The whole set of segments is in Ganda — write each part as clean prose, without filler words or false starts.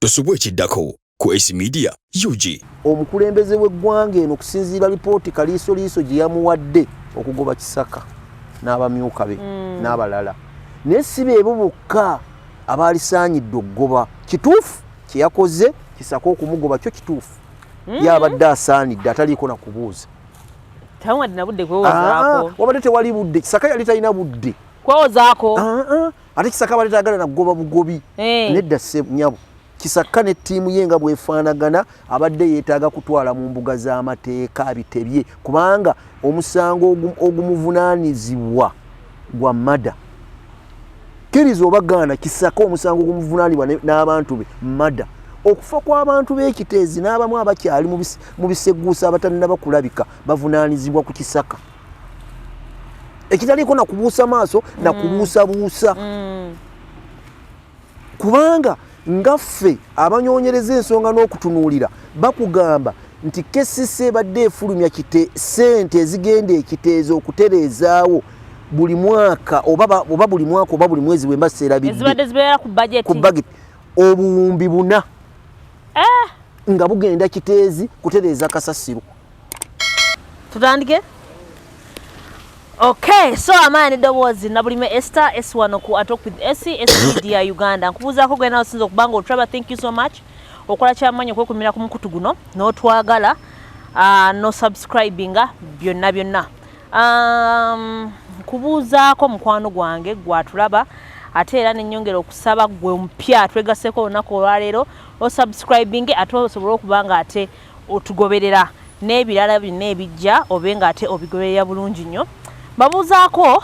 Tosubwa ekiddako ku Ace Media UG. Omukulembeze w'eggwanga eno okusinziira lipooti Kaliisoliiso gye yamuwadde okugoba Kisaka n'abamyuka be n'abalala, naye si beebo bokka abaalisaanyidde okugoba. Kituufu kye yakoze Kisaka okumugoba kyo kituufu, yabadde asaanidde ataliiko na kubuuza. Tawadde na budde kwewozaako. Ah, wabadde tewali budde. Kisaka yali talina budde kwewozaako. Ah, ah. Ate Kisaka abadde tayagala nakugoba bugobi. Nedda nyabo. Kisaka ne ttiimu ye nga bwefaanagana abadde yeetaaga kutwala mu mbuga z'amateeka abitebye, kubanga omusango ogumuvunaanizibwa gwa mada. Kkiriza oba gaana, Kisaka omusango ogumuvunaanibwa n'abantu be mada. Okufa kw'abantu b'Ekiteezi n'abamu abakyali mu biseguusa abatannaba kulabika bavunaanizibwa ku Kisaka, ekitaliiko na kubuusa maaso na kubuusabuusa. Kubanga nga ffe abanyonyereza ensonga n'okutunuulira bakugamba nti KCC ebadde efulumya kite sente ezigenda Ekiteezi okutereezaawo buli mwaka oba buli mwaka oba buli mwezi bwe mba seerabidde. Ezibadde zibeera ku budget. Ku budget 4000 nga bugenda Kiteezi kutereeza kasasiro. Tutandike. Okay, so amaanyi n'eddoboozi Nabulime Esther S wano ku A Talk with S, S Media Uganda. Nkubuuzaako gwe nawe osinza okuba nga otulaba, thank you so much. Okola kyamaanyi okwekumira ku mukutu guno n'otwagala, no subscribinga byonna byonna. Nkubuuzaako mukwano gwange gwatulaba, ate era nennyongera okusaba gwe omupya twegaseeko olunaku olwaleero osubscribinge ate osobole okuba nga ate otugoberera n'ebirala byonna ebijja obe nga ate obigoberera bulungi nnyo. Mbabuuzaako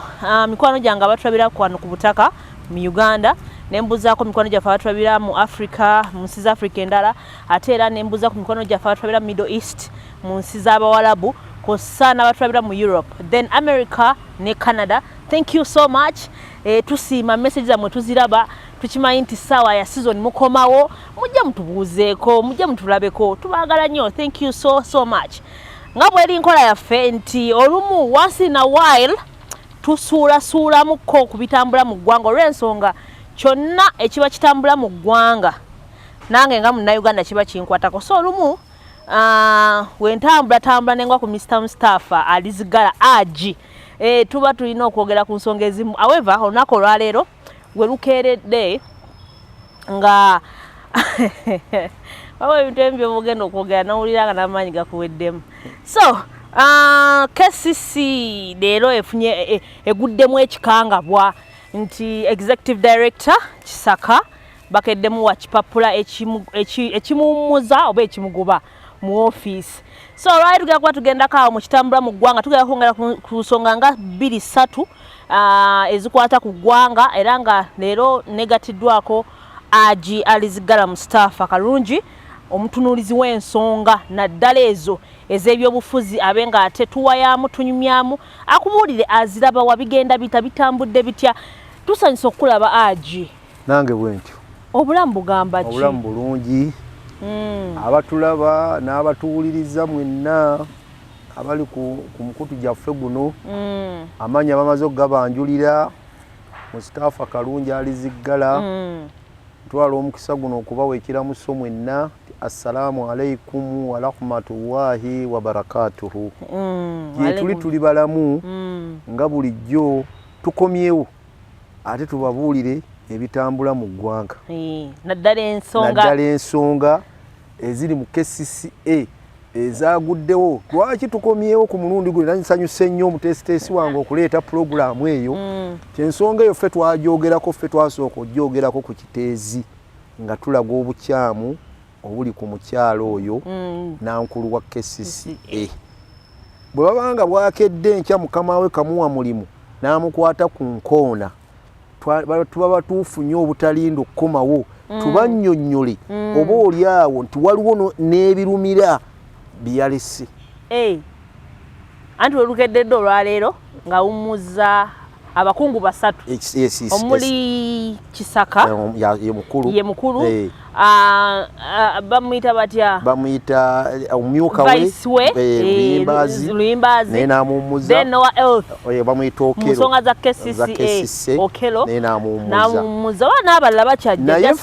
mikwano gyange abatulabira wano ku butaka mu Uganda, ne mbuuzaako mikwano gyaffe abatulabira mu Africa, mu nsi za Africa endala, ate era ne mbuuza ku mikwano gyaffe abatulabira mu Middle East, mu nsi z'Abawalabu, kw'ossa n'abatulabira mu Europe, then America ne Canada. Thank you so much. Tusiima message zammwe, tuziraba, tukimanyi nti ssaawa ya season mukomawo, mujje mutubuuzeeko, mujje mutulabeko, tubaagala nnyo. Thank you so so much. Nga bweri nkola yaffe nti olumu once in a while tusuulasuulamukko ku bitambula mu ggwanga, olw'ensonga kyonna ekiba kitambula mu ggwanga nange nga Munnayuganda kiba kinkwatako. So olumu wentambula nengwa ku Mr Mustafa Alizigala Agi, tuba tulina okwogera ku nsonga ezimu. However, olunaku olwaleero we lukeeredde nga waliwo ebintu ebimu byobugenda okwogera nowulira nga n'amaanyi gakuweddemu. So KCC leero efunye eguddemu ekikangabwa nti executive director Kisaka bakeddemu wa kipapula ekimuwummuza oba ekimugoba mu ofiisi. So olwali tugenda kuba tugendako awo mu kitambula mu ggwanga, tugenda kwongera ku nsonga nga bbiri ssatu ezikwata ku ggwanga, era nga leero negatiddwako Agi Alizigala Mustafa Kalungi, omutunuulizi w'ensonga naddala ezo ez'ebyobufuzi, abe nga ate tuwayaamu tunyumyamu akubuulire aziraba wa bigenda bita bitambudde bitya. Tusanyusa okukulaba, Agi. Nange bwentyo. Obulamu bugamba ki? Obulamu bulungi. Abatulaba n'abatuwuliriza mwenna abali ku mukutu gyaffe guno, amannya bamaze okugabanjulira, Mustafa Kalungi Aliziggala. Ntwala omukisa guno okubawa ekiramuso mwenna nti assalaamu alaikum warahmatullahi wabarakatuhu. Gye tuli tuli balamu nga bulijjo, tukomyewo ate tubabuulire ebitambula mu ggwanga, naddala ensonga, naddala ensonga eziri mu KCCA ezaguddewo. Lwaki tukomyewo ku mulundi guno? Era nsanyuse nnyo omuteesiteesi wange okuleeta pulogulaamu eyo. Kyensonga eyo ffe twagyogerako, ffe twasooka ogyogerako ku Kiteezi nga tulaga obukyamu obuli ku mukyalo oyo nankulu wa KCCA. Bwe babanga bwakedde enkya mukama we kamuwa mulimu n'amukwata ku nkoona, tuba batuufu nnyo obutalinda okukomawo tubannyonnyole oba oli awo nti waliwo n'ebirumira byeyalese. Anti welukeddedde olwaleero nga wummuza Abakungu basatu omuli Kisaka ye mukulu, ye mukulu. Bamuyita batya? Bamuyita omumyuka we Luyimbazi, Luyimbazi naye n'amuwummuza. Then Noah Health bamuyita Okello, mu nsonga za KCCA, Okello naye n'amuwummuza. N'amuwummuza. Oba n'abalala bakyajja,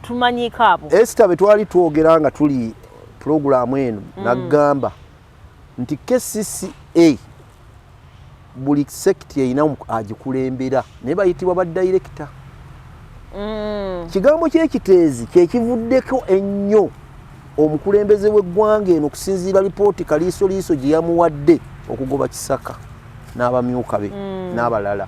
tumanyiiko abo. Esther, bwe twali twogera nga tuli pulogulaamu eno, nagamba nti KCCA buli sector erina agikulembera, naye bayitibwa ba director. Kigambo kyekiteezi kyekivuddeko ennyo omukulembeze w'eggwanga eno, okusinziira lipooti Kaliisoliiso gye yamuwadde, okugoba Kisaka n'abamyuka be n'abalala.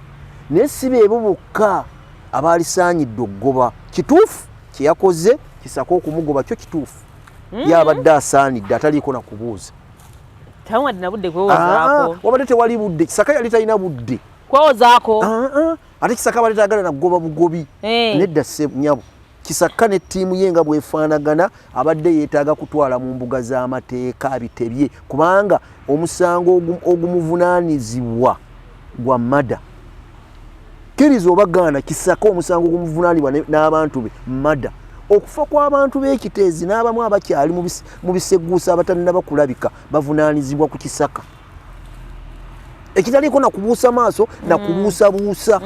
Naye si beebo bokka abaalisaanyidde okugoba. Kituufu kyeyakoze Kisaka okumugoba, kyo kituufu, yabadde asaanidde ataliiko nakubuuza. Tawadde na budde kwewozaako. Wabadde tewali budde, Kisaka yali talina budde kwewozaako. Ate Kisaka abadde tayagala nakugoba bugobi. Nedda nyabo, Kisaka ne ttiimu ye nga bwefaanagana abadde yeetaaga kutwala mu mbuga z'amateeka abitebye, kubanga omusango ogumuvunaanizibwa gwa murder. Kkiriza oba gaana, Kisaka omusango ogumuvunaanibwa n'abantu be murder. Okufa kw'abantu b'Ekiteezi n'abamu abakyali mu biseguusa abatannaba kulabika bavunaanizibwa ku Kisaka, ekitaliiko nakubuusa maaso nakubuusabuusa.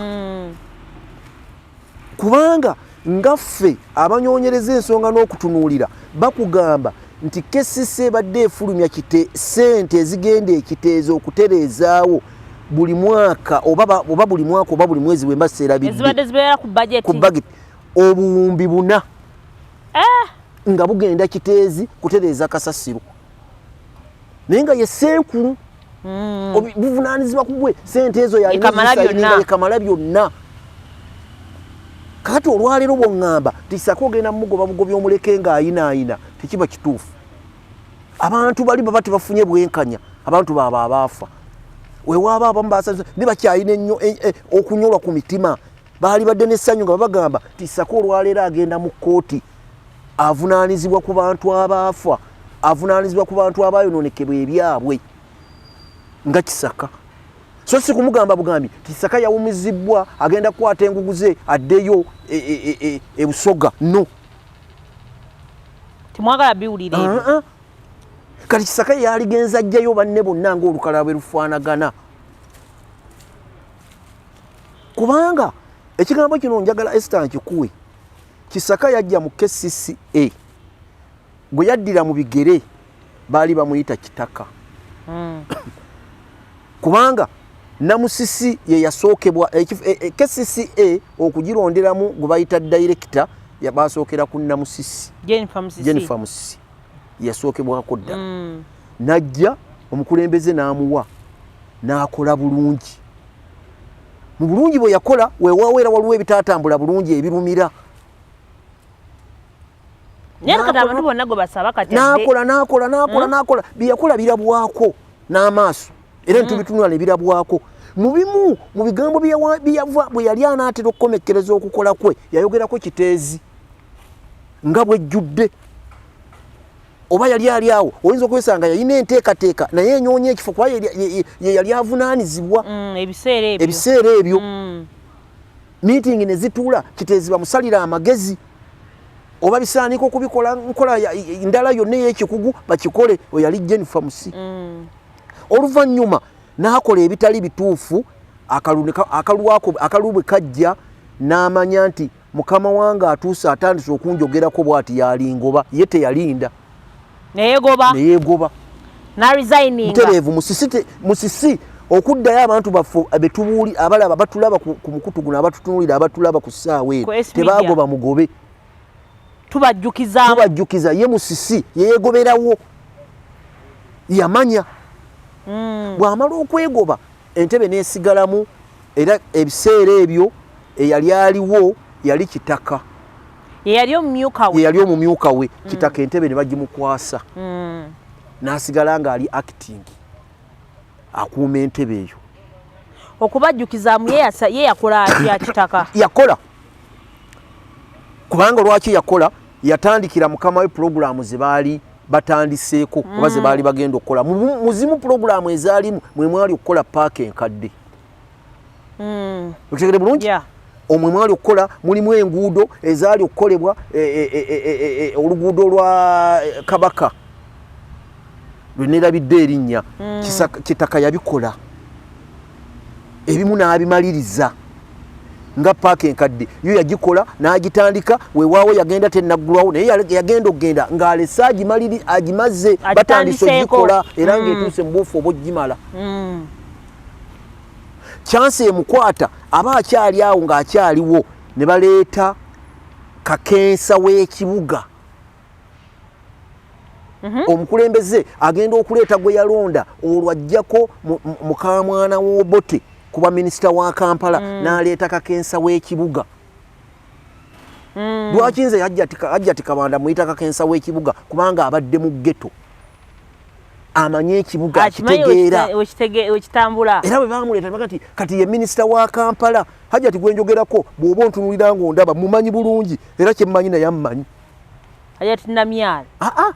Kubanga nga ffe abanyonyereza ensonga n'okutunuulira, bakugamba nti KCC ebadde efulumya kite sente ezigenda Ekiteezi okutereezaawo buli mwaka, oba buli mwaka oba buli mwezi, bwe mba seerabidde. Ezibadde zibeera ku budget. Ku budget 4,000 nga bugenda Kiteezi kutereeza kasasiro, naye nga ye senkulu. Buvunaanyizibwa ku gwe sente ezo. Yekamala byonna. Yekamala byonna. Kakati olwaleero bwoŋŋamba Tisaka ogenda mumugoba bugobi omuleke ng'ayinaayina, tekiba kituufu. Abantu bali baba tebafunye bwenkanya, abantu baaba abaafa. Wewaaba abamu basanze ne bakyalina ennyo okunyolwa ku mitima, baali badde n'essanyu nga babagamba Tisaka olwaleero agenda mu kkooti, avunaanizibwa ku bantu abaafa, avunaanizibwa ku bantu abayonoonekebwa ebyabwe nga Kisaka. So si kumugamba bugambi Kisaka yawumizibwa, agenda kukwata engugu ze addeyo e Busoga. No. Timwagala biwulira ebyo. Ah, ah. Kati Kisaka yaligenza ajjayo banne bonna ngaolukalala bwe lufaanagana, kubanga ekigambo kino njagala Esther nkikuwe. Kisaka yajja mu KCCA, gwe yaddira mu bigere baali bamuyita Kitaka, kubanga Namusisi ye yasookebwa KCCA okugironderamu gwe bayita director, basookera ku Namusisi. Jennifer Musisi. Jennifer Musisi yasookebwako ddala. Najja omukulembeze n'amuwa n'akola bulungi. Mu bulungi bwe yakola, weewaawo era waliwo ebitaatambula bulungi ebirumira. Naye kati abantu bonna gwe basaba kati N'akola, n'akola, n'akola, n'akola. Bye yakola birabwako n'amaaso era nitubitunula ne birabwako. Mu bimu mu bigambo byeyava bwe yali anaatera okukomekkereza okukola kwe, yayogerako Kiteezi nga bwejjudde. Oba yali ali awo, oyinza okwesanga yalina enteekateeka naye enyoonya ekifo, kuba ye yali avunaanizibwa Ebiseera ebyo. Ebiseera ebyo. Meeting ne zituula, Kiteezi bamusalira amagezi oba bisaanika okubikola nkola ndala yonna ey'ekikugu bakikole. Oyo yali Jennifer Musi. Oluvannyuma n'akola ebitali bituufu. Akalulu bwe kajja, n'amanya nti mukama wange atuuse, atandise okunjogerako bw'ati, yalingoba. Ye teyalinda. Neyegoba. Neyegoba. Naresigninga. Mutereevu Musisi. Musisi okuddayo, abantu baffe betubuuli abalaba batulaba ku mukutu guno, abatutunuulira, abatulaba ku ssaawa eno, Ku S Media. tebagoba mugobe. Tubajjukizaamu. Tubajjukiza, ye Musisi yeegoberawo, yamanya. Bw'amala okwegoba, entebe n'esigalamu, era ebiseera ebyo eyali aliwo yali Kitaka. Ye yali omumyuka we. Ye yali omumyuka we Kitaka, entebe ne bagimukwasa, n'asigala ng'ali acting akuuma entebe eyo. Okubajjukizaamu, ye yakola atya Kitaka? Yakola, kubanga lwaki yakola? Yatandikira mukama we pulogulaamu ze baali batandiseeko oba ze baali bagenda okukola. Mu zimu pulogulaamu ezaalimu mwe mwali okukola paaka enkadde. Okitegedde bulungi? Omwe mwali okukola mulimu enguudo ezaali okukolebwa, oluguudo lwa Kabaka lwe neerabidde erinnya. Kitaka yabikola ebimu n'abimaliriza, nga paaka enkadde yo yagikola n'agitandika. Weewaawo yagenda tennaggulwawo, naye yagenda okugenda ng'alese agimaliri, agimaze, batandise Agitandiseeko. ogikola era ng'etuuse mu buufu oba ogimala. Chance emukwata aba akyali awo ng'akyaliwo, ne baleeta kakensa w'ekibuga. Omukulembeze agenda okuleeta gwe yalonda, olwo ajjako mukamwana w'Obote kuba minisita wa Kampala, n'aleeta kakensa w'ekibuga. Lwaki nze Hajjati Kabanda muyita kakensa w'ekibuga? Kubanga abadde mu ghetto, amanye ekibuga, akimanyi akitegeera. Wekitambula. Era bwe bamuleeta baga nti kati ye minisita wa Kampala. Hajjati gwenjogerako, bw'oba ontunulira ng'ondaba, mumanyi bulungi, era kyemmanyi naye ammanyi. Hajati Namyalo? Aa.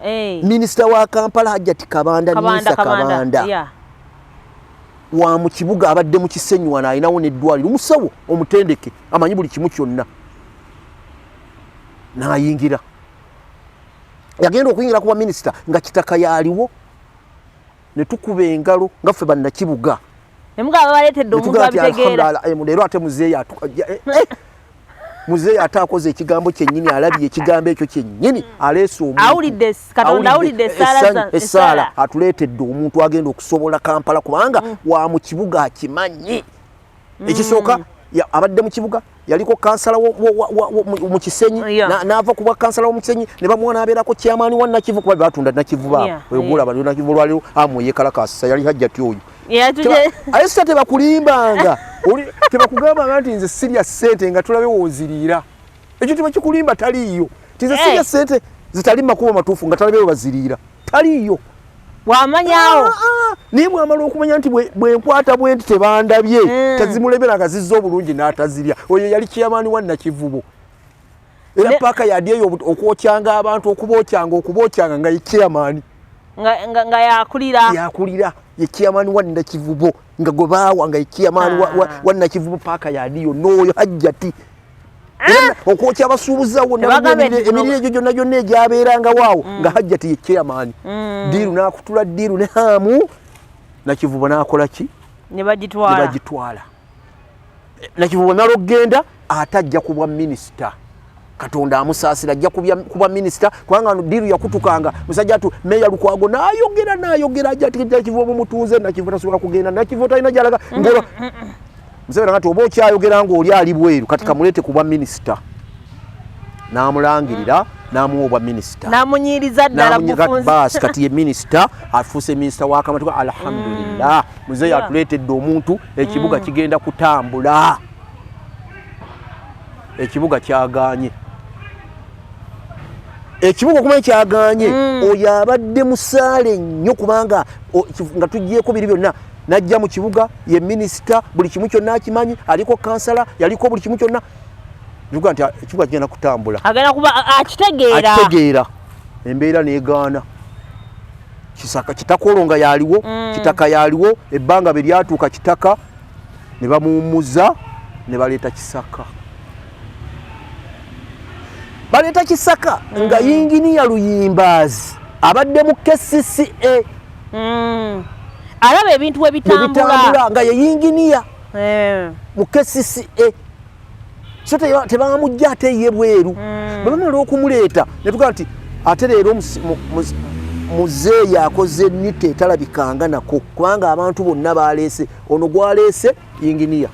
Eh. Minisita wa Kampala Hajjati Kabanda. Kabanda. Nisa. Kabanda. Kabanda wa mu kibuga, abadde mu Kisenyi wano, alinawo n'eddwaliro, musawo omutendeke, amanyi buli kimu kyonna. N'ayingira, yagenda okuyingira kuba minisita nga Kitaka yaliwo, ne tukuba engalo nga ffe bannakibuga. Nemugaba babaleetedde omuntu Ne tugamba nti abitegeera. alhamdulillah, leero ate muzeeyi muzeeyi ate akoze ekigambo kyennyini, alabye ekigambo ekyo kyennyini, aleese omuntu. Awulidde Katonda awulidde essaala essaala essaala. Atuleetedde omuntu agenda okusobola Kampala, kubanga wa mu kibuga, akimanyi. Ekisooka, abadde mu kibuga, yaliko kansala mu Kisenyi. N'ava ku bwa kansala wo mu Kisenyi ne bamuwa n'abeerako chairman wa Nakivu, kuba batunda Nakivu baabo. Oyo gwolaba Nakivu olwaliro amuyekalakasa yali Hajjati oyo. Aye sita tebakulimbanga. Tebakugambanga nti nze sirya ssente nga tulabe wooziriira. Ekyo tebakikulimba, taliiyo. Ti nze sirya ssente zitali makubo matuufu nga talabe we baziriira, taliiyo. Wamanyawo. Ah, ah, naye bwamala okumanya nti bwe nkwata bwe nti tebandabye, tazimulebera nga zizza obulungi n'atazirya. Oyo yali chairman wa Nakivubo, era paaka yadi eyo okwokyanga abantu, okubokyanga nga ye chairman. Nga yakulira. Yakulira, ye chairman wa Nakivubo, nga gwe baawa nga ye chairman wa Nakivubo paaka yadi yo n'oyo Hajjati. Era okwokya abasuubuzi awo Tebagambe nti emiriro egyo gyonna gyonna egyabeerangawo awo, nga Hajjati ye chairman. Deal n'akutula deal ne Hamu, Nakivubo n'akola ki? Ne ne bagitwala. Bagitwala. Nakivubo emala okugenda, ate ajja ku bwa minisita. Katonda amusaasira, ajja ku bwa minisita, kubanga no deal yakutukanga. Musajja atu meya Lukwago n'ayogera n'ayogera, ajja ati Nakivubo mumutunze, Nakivubo tasobola kugenda, Nakivubo talina gyalaga. Ngolo Museveni kati oba okyayogera ng'oli ali bweru, kati kamuleete ku bwa minisita. N'amulangirira, n'amuwa obwa minisita. N'amunyiiriza ddala. Bufunzi. Baasi kati ye minisita, afuuse minisita wa Kamatuka. Alhamdulillah, muzeeyi atuleetedde omuntu, ekibuga kigenda kutambula. Ekibuga kyaganye, ekibuga okumanya kyaganye. Oyo abadde musaale nnyo, kubanga nga tugyeko biri byonna, najja mu kibuga, ye minisita, buli kimu kyonna akimanyi, aliko kansala, yaliko buli kimu kyonna. Tuga nti ekibuga kigenda kutambula. Agenda kuba akitegeera. Akitegeera. Embeera negaana. Kisaka Kitakolo nga yaliwo. Kitaka yaliwo. Ebbanga bwe lyatuuka, Kitaka ne bamuwummuza, ne baleeta Kisaka. Baleeta Kisaka nga yinginiya Luyimbaazi abadde mu KCCA. Alaba ebintu we bwe bitambula. Bitambula, nga ye yinginiya mu KCCA. So tebamujja ate ye bweru. Bwe bamala okumuleeta, ne tugamba nti ate leero muzeeyi akoze nite etalabikanga nako, kubanga abantu bonna baleese ono gwaleese yinginiya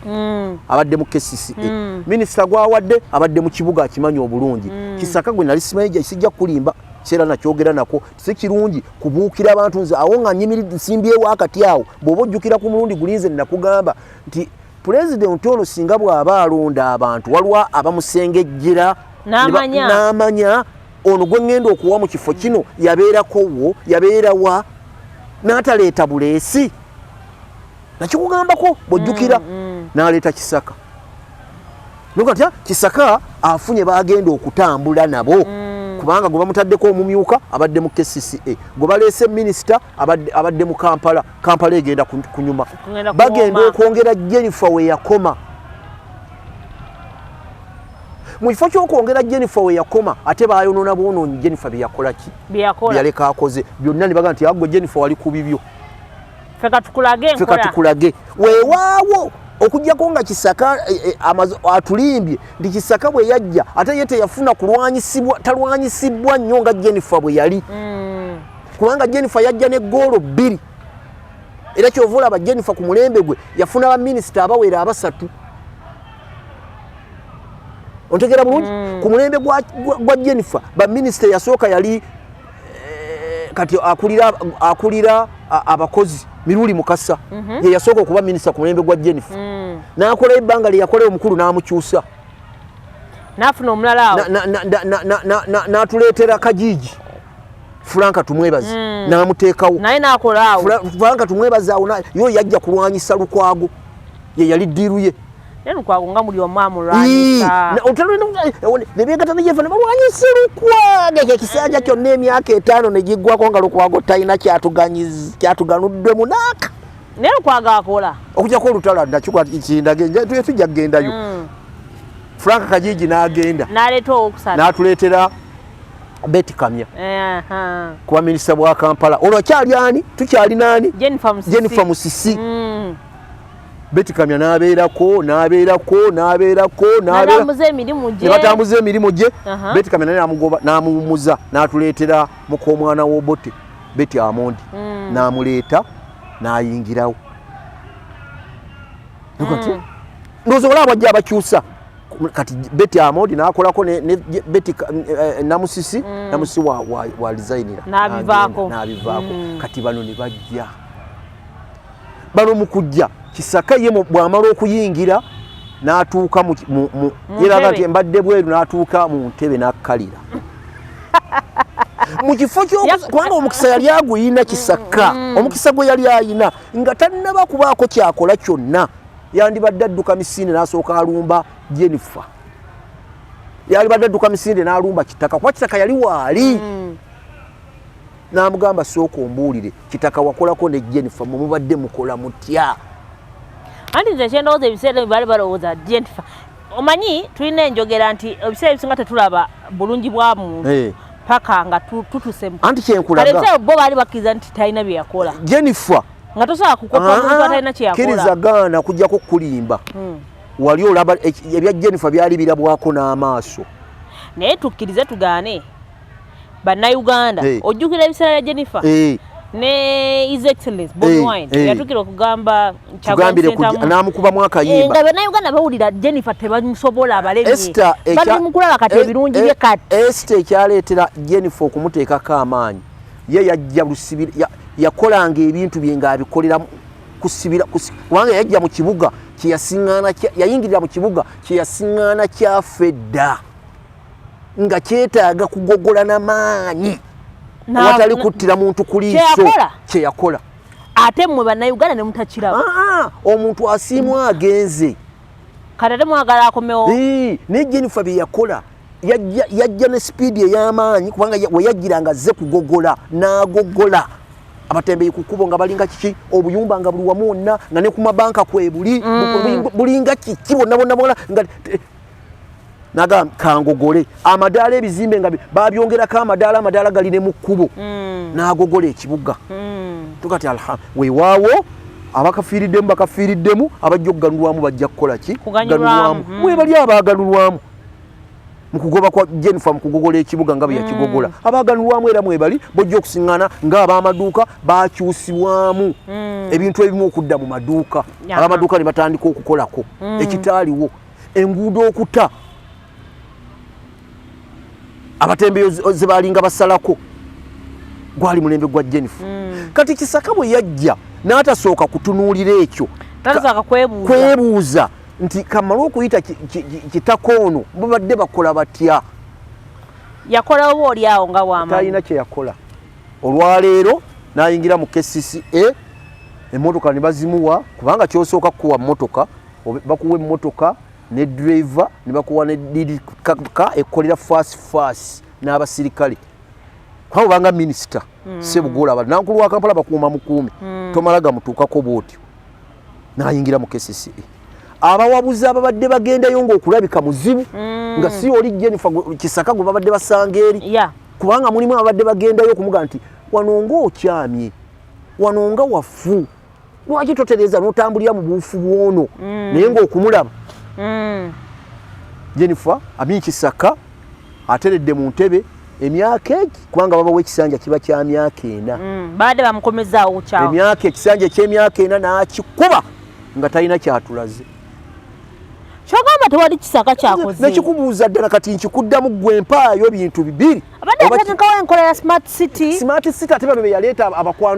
abadde mu KCCA, minisita gwawadde abadde mu kibuga, akimanyi obulungi. Kisaka gwe nali simanyi, sijja kulimba, kiseera nakyogera nako, si kirungi kubuukira abantu. Nze awo nga nyimiridde nsimbyewo akati awo, bw'oba ojjukira ku mulundi gulinze nakugamba nti pulezidenti ono singa bw'aba alonda abantu, waliwo abamusengejjera. N'amanya. N'amanya ono gwe ŋŋenda okuwa mu kifo kino yabeerako wo, yabeera wa, n'ataleeta buleesi. Nakikugambako bw'ojjukira. N'aleeta Kisaka, noga nti, "Ah, Kisaka afunye bagenda okutambula nabo." Kubanga gwe bamutaddeko omumyuka abadde mu KCCA, gwe baleese minisita abadde mu Kampala. Kampala egenda kunyuma. Bagenda okwongera Jennifer we yakoma. Mu kifo ky'okwongera Jennifer we yakoma, ate bayonoona bwonoonyi Jennifer bye yakola ki, byeyaleka akoze byonna, ne bagamba nti agwe Jennifer wali ku bibyo, ffe katukulage. Weewaawo okuggyako nga Kisaka atulimbye nti Kisaka bwe yajja ate ye teyafuna kulwanyisibwa, talwanyisibwa nnyo nga Jennifer bwe yali. Kubanga Jennifer yajja ne ggoolo 2, era kyova olaba Jennifer ku mulembe gwe yafuna baminisita abawera 3. Ontegeera bulungi? Ku mulembe gwa Jennifer baminisita yasooka yali kati akulira abakozi Miruli Mukasa. Ye yasooka okuba minisita ku mulembe gwa Jennifer. N'akola ebbanga lye yakola, omukulu n'amukyusa, n'afuna omulala awo, n'atuleetera Kajiigi Franka Tumwebaze, n'amuteekawo. Naye n'akola awo. Franka Tumwebaze awo yo yajja kulwanyisa Lukwago, ye yali ddiiru ye. Naye Lukwago nga muli omu amulwanyisa. Ne beegatta ne Jennifer ne balwanyisa Lukwago. Ekyo ekisanja kyonna emyaka 5 ne giggwako nga Lukwago talina kyatuganuddwe munaaka. Naye Lukwago akola. Okujjako olutalo nakyo kindage tujja kugendayo. Frank Kajiji n'agenda n'aleeta owokusatu, n'atuleetera Betty Kamya kuba minisita bwa Kampala. Olwo akyali ani? Tukyali naani? Jennifer Musisi. Betty Kamya n'abeerako n'abeerako n'abeerako n'atambuza emirimu gye, ne batambuza emirimu gye. Betty Kamya naye n'amugoba n'amuwummuza, n'atuleetera muk'omwana w'Obote Betty Amondi, n'amuleeta n'ayingirawo. Ndowooza olaba bwajja abakyusa. Kati Betty Amondi n'akolako ne Betty Namusisi. Namusisi wa resignira n'abivaako. N'abivaako. Kati bano ne bajja, bano mu kujja Kisaka ye bw'amala okuyingira n'atuuka yeraga nti mbadde bweru, n'atuuka mu ntebe n'akkalira mu kifo kubanga omukisa yali aguyina Kisaka. Omukisa gwe yali ayina nga tannaba kubaako kyakola kyonna, yandibadde adduka misinde n'asooka alumba Jennifer, yalibadde adduka misinde n'alumba Kitaka, kuba Kitaka yali waali, n'amugamba, sooka ombuulire Kitaka, wakolako ne Jennifer, mwe mubadde mukola mutya? Anti nze kyendowooza, ebiseera ebyo baali balowooza Jennifer, omanyi tulina enjogera nti ebiseera ebisinga tetulaba bulungi bwa muntu paka nga tutuse. Anti kyenkulaga, bo baali bakkiriza nti talina bye yakola. Jennifer nga tosobola kukopa omuntu atalina kye yakola. Kkiriza gaana kujjako kulimba. Wali olaba ebya Jennifer byali birabwako n'amaaso. Naye tukkirize tugaane, Bannayuganda, ojjukira ebiseera bya Jennifer ne His Excellence Bobi Wine yatukira okugamba n'amukubamu akayimba. Nga Bannayuganda bawulira Jennifer tebamusobola, abalemye, bali mu kulaba kati ebirungi bye kati. Esther, ekyaleetera Jennifer okumuteekako amaanyi, ye yajja lusibira, yakolanga ebintu bye ng'abikolera kusibira, kubanga yajja mu kibuga kyeyasiŋŋaana, yayingirira mu kibuga kyeyasiŋŋaana kyafe dda nga kyetaaga kugogola n'amaanyi awatali kuttira muntu ku liiso kyeyakola. Ate mmwe Bannayuganda ne mutakiraba. Omuntu asiimwa agenze. Kati ate mwagala akomewo. Naye Jennifer bye yakola, yajja ne sipiidi ey'amaanyi, kubanga we yajjira nga azze kugogola, n'agogola abatembeyi ku kkubo nga balinga kiki, obuyumba nga buli wamu wonna, nga ne ku mabanka kwebuli, bulinga kiki, bonna bonna bonna, nga nagamba kangogole amadaala, ebizimbe nga babyongerako amadaala, amadaala gali ne mu kkubo, n'agogola ekibuga. Tukati weewaawo abakafiiriddemu bakafiiriddemu, abajja okuganulwamu bajja kukola ki? Kuganulwamu. Webali abaganulwamu mu kugoba kwa Jennifer, mu kugogola ekibuga nga bwe yakigogola, abaganulwamu era mwebali bojja okusiŋŋaana ng'ab'amaduuka bakyusibwamu ebintu ebimu okudda mu maduuka, ab'amaduuka ne batandika okukolako ekitaaliwo, enguudo okuta abatembeyo ze balinga basalako. Gwali mulembe gwa Jennifer. Kati Kisaka bwe yajja n'atasooka kutunuulira ekyo, Tasobola kwebuuza. Kwebuuza nti kamale okuyita Kitaka ono, babadde bakola batya? Yakola oba oli awo nga bwamanyi. Talina kye yakola. Olwaleero n'ayingira mu KCCA, emmotoka ne bazimuwa, kubanga kyosooka kukuwa mmotoka, bakuwa emmotoka ne driver, ne bakuwa ne didi ka ekkolera fast fast. N'abasirikale kuba obanga minisita Sebugola aba nankulu wa Kampala bakuuma mukuumi, tomala gamutuukako bwotyo n'ayingira mu KCCA. Abawabuzi ababadde bagendayo ng'okulabika muzibu, nga si oli Jennifer Kisaka gwe babadde basanga eri, kubanga mulimu ababadde bagendayo okumuga nti wano ng'okyamye, wano nga wafu, lwaki totereeza n'otambulira mu buufu bwono, naye ng'okumulaba Jennifer Amin Kisaka ateredde mu ntebe emyaka egi, kubanga babawa ekisanja kiba kya myaka 4. Baadde bamukomezaawo kyawo. Emyaka, ekisanja ekyemyaka 4 n'akikuba nga talina kyatulaze. Kyogamba tewali Kisaka kyakoze? Nekikubuuza ddala kati nkikuddamu gwe, mpaayo bintu bibiri. Abadde atandikawo enkola ya smart city. Smart city, ate bano be yaleeta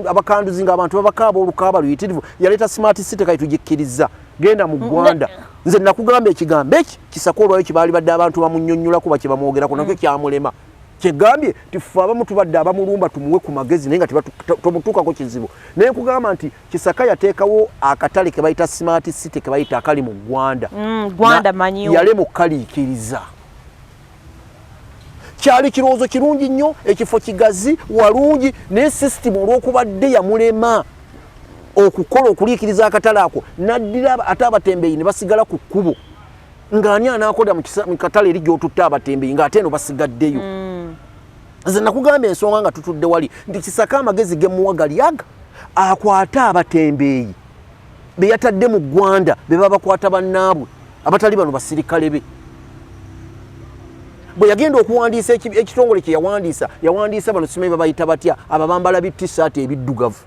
abakanduzi ng'abantu babakaaba olukaaba luyitirivu. Yaleeta smart city, kati tugikkiriza, genda mu ggwanda. Nze nakugamba ekigambo eki Kisaka olwayo kibaali badde abantu bamunnyonnyolako ba kyebamwogerako nakyo kyamulema. Kyegambye nti ffe abamu tubadde abamulumba tumuwe ku magezi, naye nga tomutuukako kizibu. Naye nkugamba nti Kisaka yateekawo akatale ke bayita smart city, ke bayita akali mu ggwanda. Gwanda manyiwo. Yalema okukaliikiriza. Kyali kirowoozo kirungi nnyo, ekifo kigazi walungi, naye system olw'okubadde yamulema okukola okuliikiriza akatale ako, naddira ate abatembeeyi ne basigala ku kkubo. Ng'ani anaakola mu katale eri gy'otutte abatembeeyi ng'ate eno basigaddeyo? Nze nakugamba ensonga nga tutudde wali nti Kisaka amagezi gemuwa gali aga akwate abatembeeyi be yatadde mu ggwanda, be babakwata bannaabwe abatali bano basirikale be. Bwe yagenda okuwandiisa ekitongole kye yawandiisa, yawandiisa bano simanyi babayita batya, abo abambala bi T-shirt ebiddugavu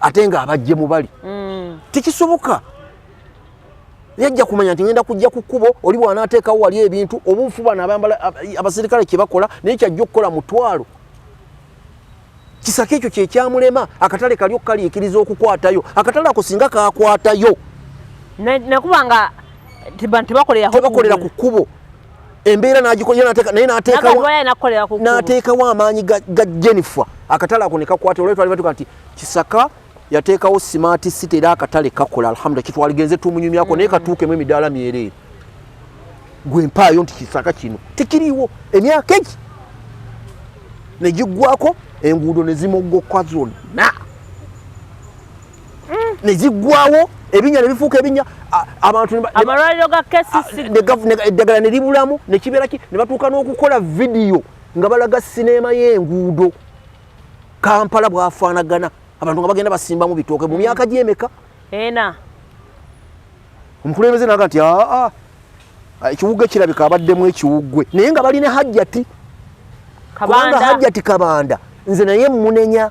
ate nga abajje mu bali. Tekisoboka. Yajja kumanya nti ngenda kujja ku kkubo oli bw'anaateekawo wali ebintu obuufu, bano abambala abasirikale kye bakola, naye kyajja okukola mutwalo. Kisaka ekyo kyekyamulema. Akatale kali okukaliikiriza okukwatayo akatale ako, singa kakwatayo Nekuba nga tebakolera tebakolera ku kkubo, embeera n'agikola naye n'ateekawo nakukolera ku kkubo. N'ateekawo amaanyi ga Jennifer, akatale ako ne kakwata. Olwali twali batuka nti Kisaka yateekawo smart city era akatale kakola, alhamdulillah, kitwaligenze tumunyumyako, naye katuukemu emidaala myereere. Gwe mpaayo nti Kisaka kino tekiriiwo emyaka egi ne giggwako, enguudo ne zimogoka zonna ne ziggwawo, ebinnya ne bifuuka ebinnya, abantu amalwaliro ga KCC eddagala ne libulamu, ne kibeera ki, ne batuuka n'okukola vidiyo nga balaga sineema y'enguudo Kampala bwafaanagana, abantu nga bagenda basimbamu bitooke mu myaka gy'emeka? 4. Omukulembeze naga nti aa, ekiwuggwe kirabika abaddemu ekiwuggwe, naye nga balina Hajjati kubanga Kabanda. Hajjati Kabanda nze naye munenya,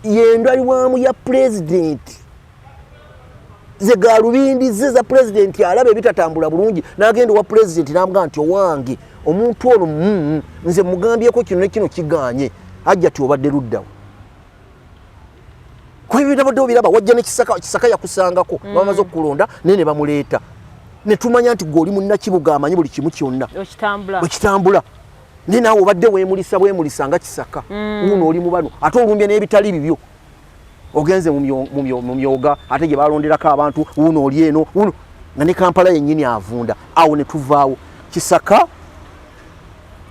yendwalibwamu ya pulezidenti, ze galubindi ze za pulezidenti. Alaba ebitatambula bulungi n'agenda owa pulezidenti n'amugaa nti owange omuntu ono nze mugambyeko kino ne kino kiganye. Hajjati obadde luddawo kuba ebyo obiraba, wajja ne Kisaka. Kisaka yakusangako, bamaze okukulonda naye ne bamuleeta, ne tumanya nti gwe oli munnakibuga amanyi buli kimu kyonna okitambula bwe kitambula, naye naawe obadde weemulisa bwemulisa nga Kisaka. Wuuno oli mu bano ate olumbye n'ebitali bibyo, ogenze mu myoga ate gye balonderako abantu. Wuuno oli eno, wuuno nga ne Kampala yennyini avunda. Awo ne tuvaawo Kisaka,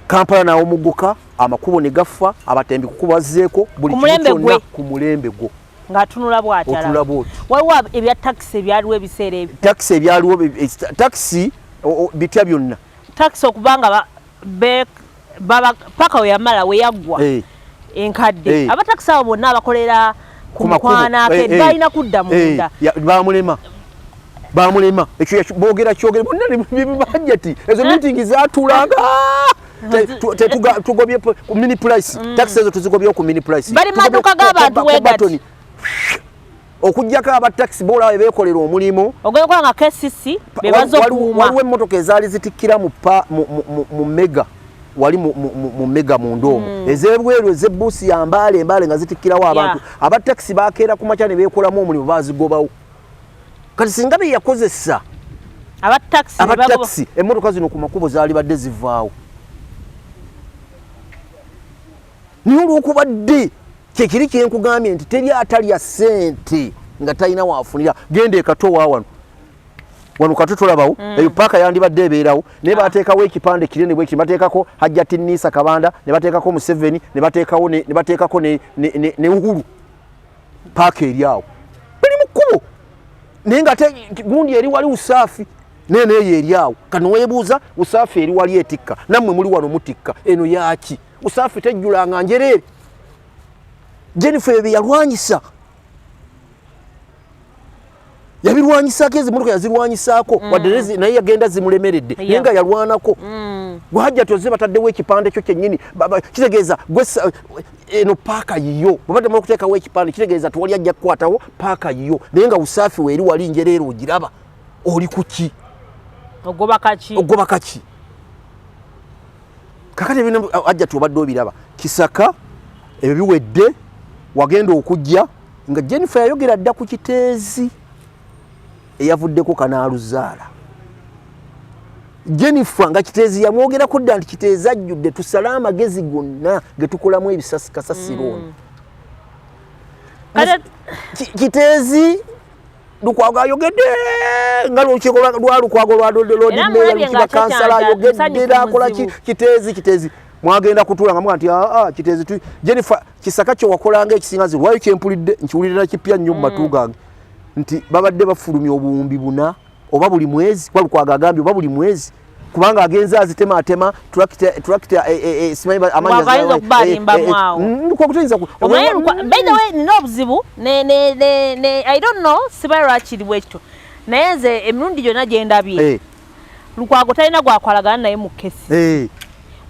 Kampala n'awomuguka, amakubo ne gafa, abatembi kukuba bazzeeko buli Ku kimu mulembe kyonna gwe. Ku mulembe gwo. Ng'atunula bw'atyala. Otunula bw'oti. Waliwo ebya takisi ebyaliwo ebiseera ebyo. Takisi ebyaliwo, takisi bitya byonna. Takisi okuba nga baba paka we yamala we yaggwa enkadde. Abatakisi abo bonna abakolera ku Ku makubo. mukwana ake balina kudda munda. Bamulema, bamulema ekyo boogera kyogere bonna bajjati ezo meeting zatulanga. Tugobye ku mini price, taxi ezo tuzigobye ku mini price. Bali Tugobye maduuka g'abantu weegati. Batoni. Okuggyako aba taxi boolaba beekolera omulimu. Ogenda okuba nga KCC be baza okuuma. Waliwo emmotoka ezaali zitikkira mu pa mu mega wali mu mega munda omwo, ez'ebweru ez'ebbuusi ya Mbaale, Embaale, nga zitikkirawo abantu. Aba takisi bakeera ku makya ne beekolamu omulimu, bazigobawo. Kati singa be yakozesa aba takisi aba takisi, emmotoka zino ku makubo zaali badde zivaawo, naye olwokubadde kyekiri kyenkugambye nti teri atalya ssente nga talina waafunira. Genda ekato wa wano. Wano kati tulabawo eyo paaka yandibadde ebeerawo, naye bateekawo ekipande kinene bweki, bateekako Hajjati Nisa Kabanda, ne bateekako Museveni, ne bateekawo ne bateekako ne Uhuru. Paaka eri awo bali mu kkubo, naye nga ate gundi eri wali Usaafi, naye neeyo eri awo. Kati weebuuza, Usaafi eri wali etikka, nammwe muli wano mutikka, eno yaaki? Usaafi tejjulanga njereere. Jennifer ebyo yalwanyisa, yabirwanyisaako, ezimotoka yazirwanyisaako, wadde naye yagenda zimulemeredde, naye nga yalwanako. Gwahajjati ozze bataddewo ekipande kyo kyennyini, kitegeeza eno paaka yiyo. Bwe baddemu okuteekawo ekipande, kitegeeza tewali ajja kukwatawo, paaka yiyo, naye nga Usaafi weeri wali njereere ogiraba. Oli kuki? Ogoba kaki? Ogoba kaki? Kakati ebino Hajjati obadde obiraba. Kisaka ebyo biwedde, wagenda okujja nga Jennifer yayogera dda ku Kiteezi eyavuddeko kanaaluzaala. Jennifer nga Kiteezi yamwogerako dda nti Kiteezi ajjudde, tusale amagezi gonna ge tukolamu ebisasi kasasiro ono. Kiteezi Lukwago ayogedde nga lukiiko lwa Lukwago lwa Lord Mayor lukiba kansala ayogedde nakola ki. Kiteezi, Kiteezi mwagenda kutuula nga muga nti aa Kiteezi tu Jennifer Kisaka kye wakolanga ekisinga nze lwayo kyempulidde nkiwulirira kipya nnyo mu matu gange nti babadde bafulumya obuwumbi 4 oba buli mwezi, kuba Lukwago agambye oba buli mwezi, kubanga agenze azitematema tractor, simanyi amannya. Ayinza okuba alimbamu awo. Lukwago By the way, nina obuzibu ne I don't know, sibayi lwakiri bwekityo, naye nze emirundi gyonna gye ndabye Lukwago talina gwakwalagana naye mu kesi.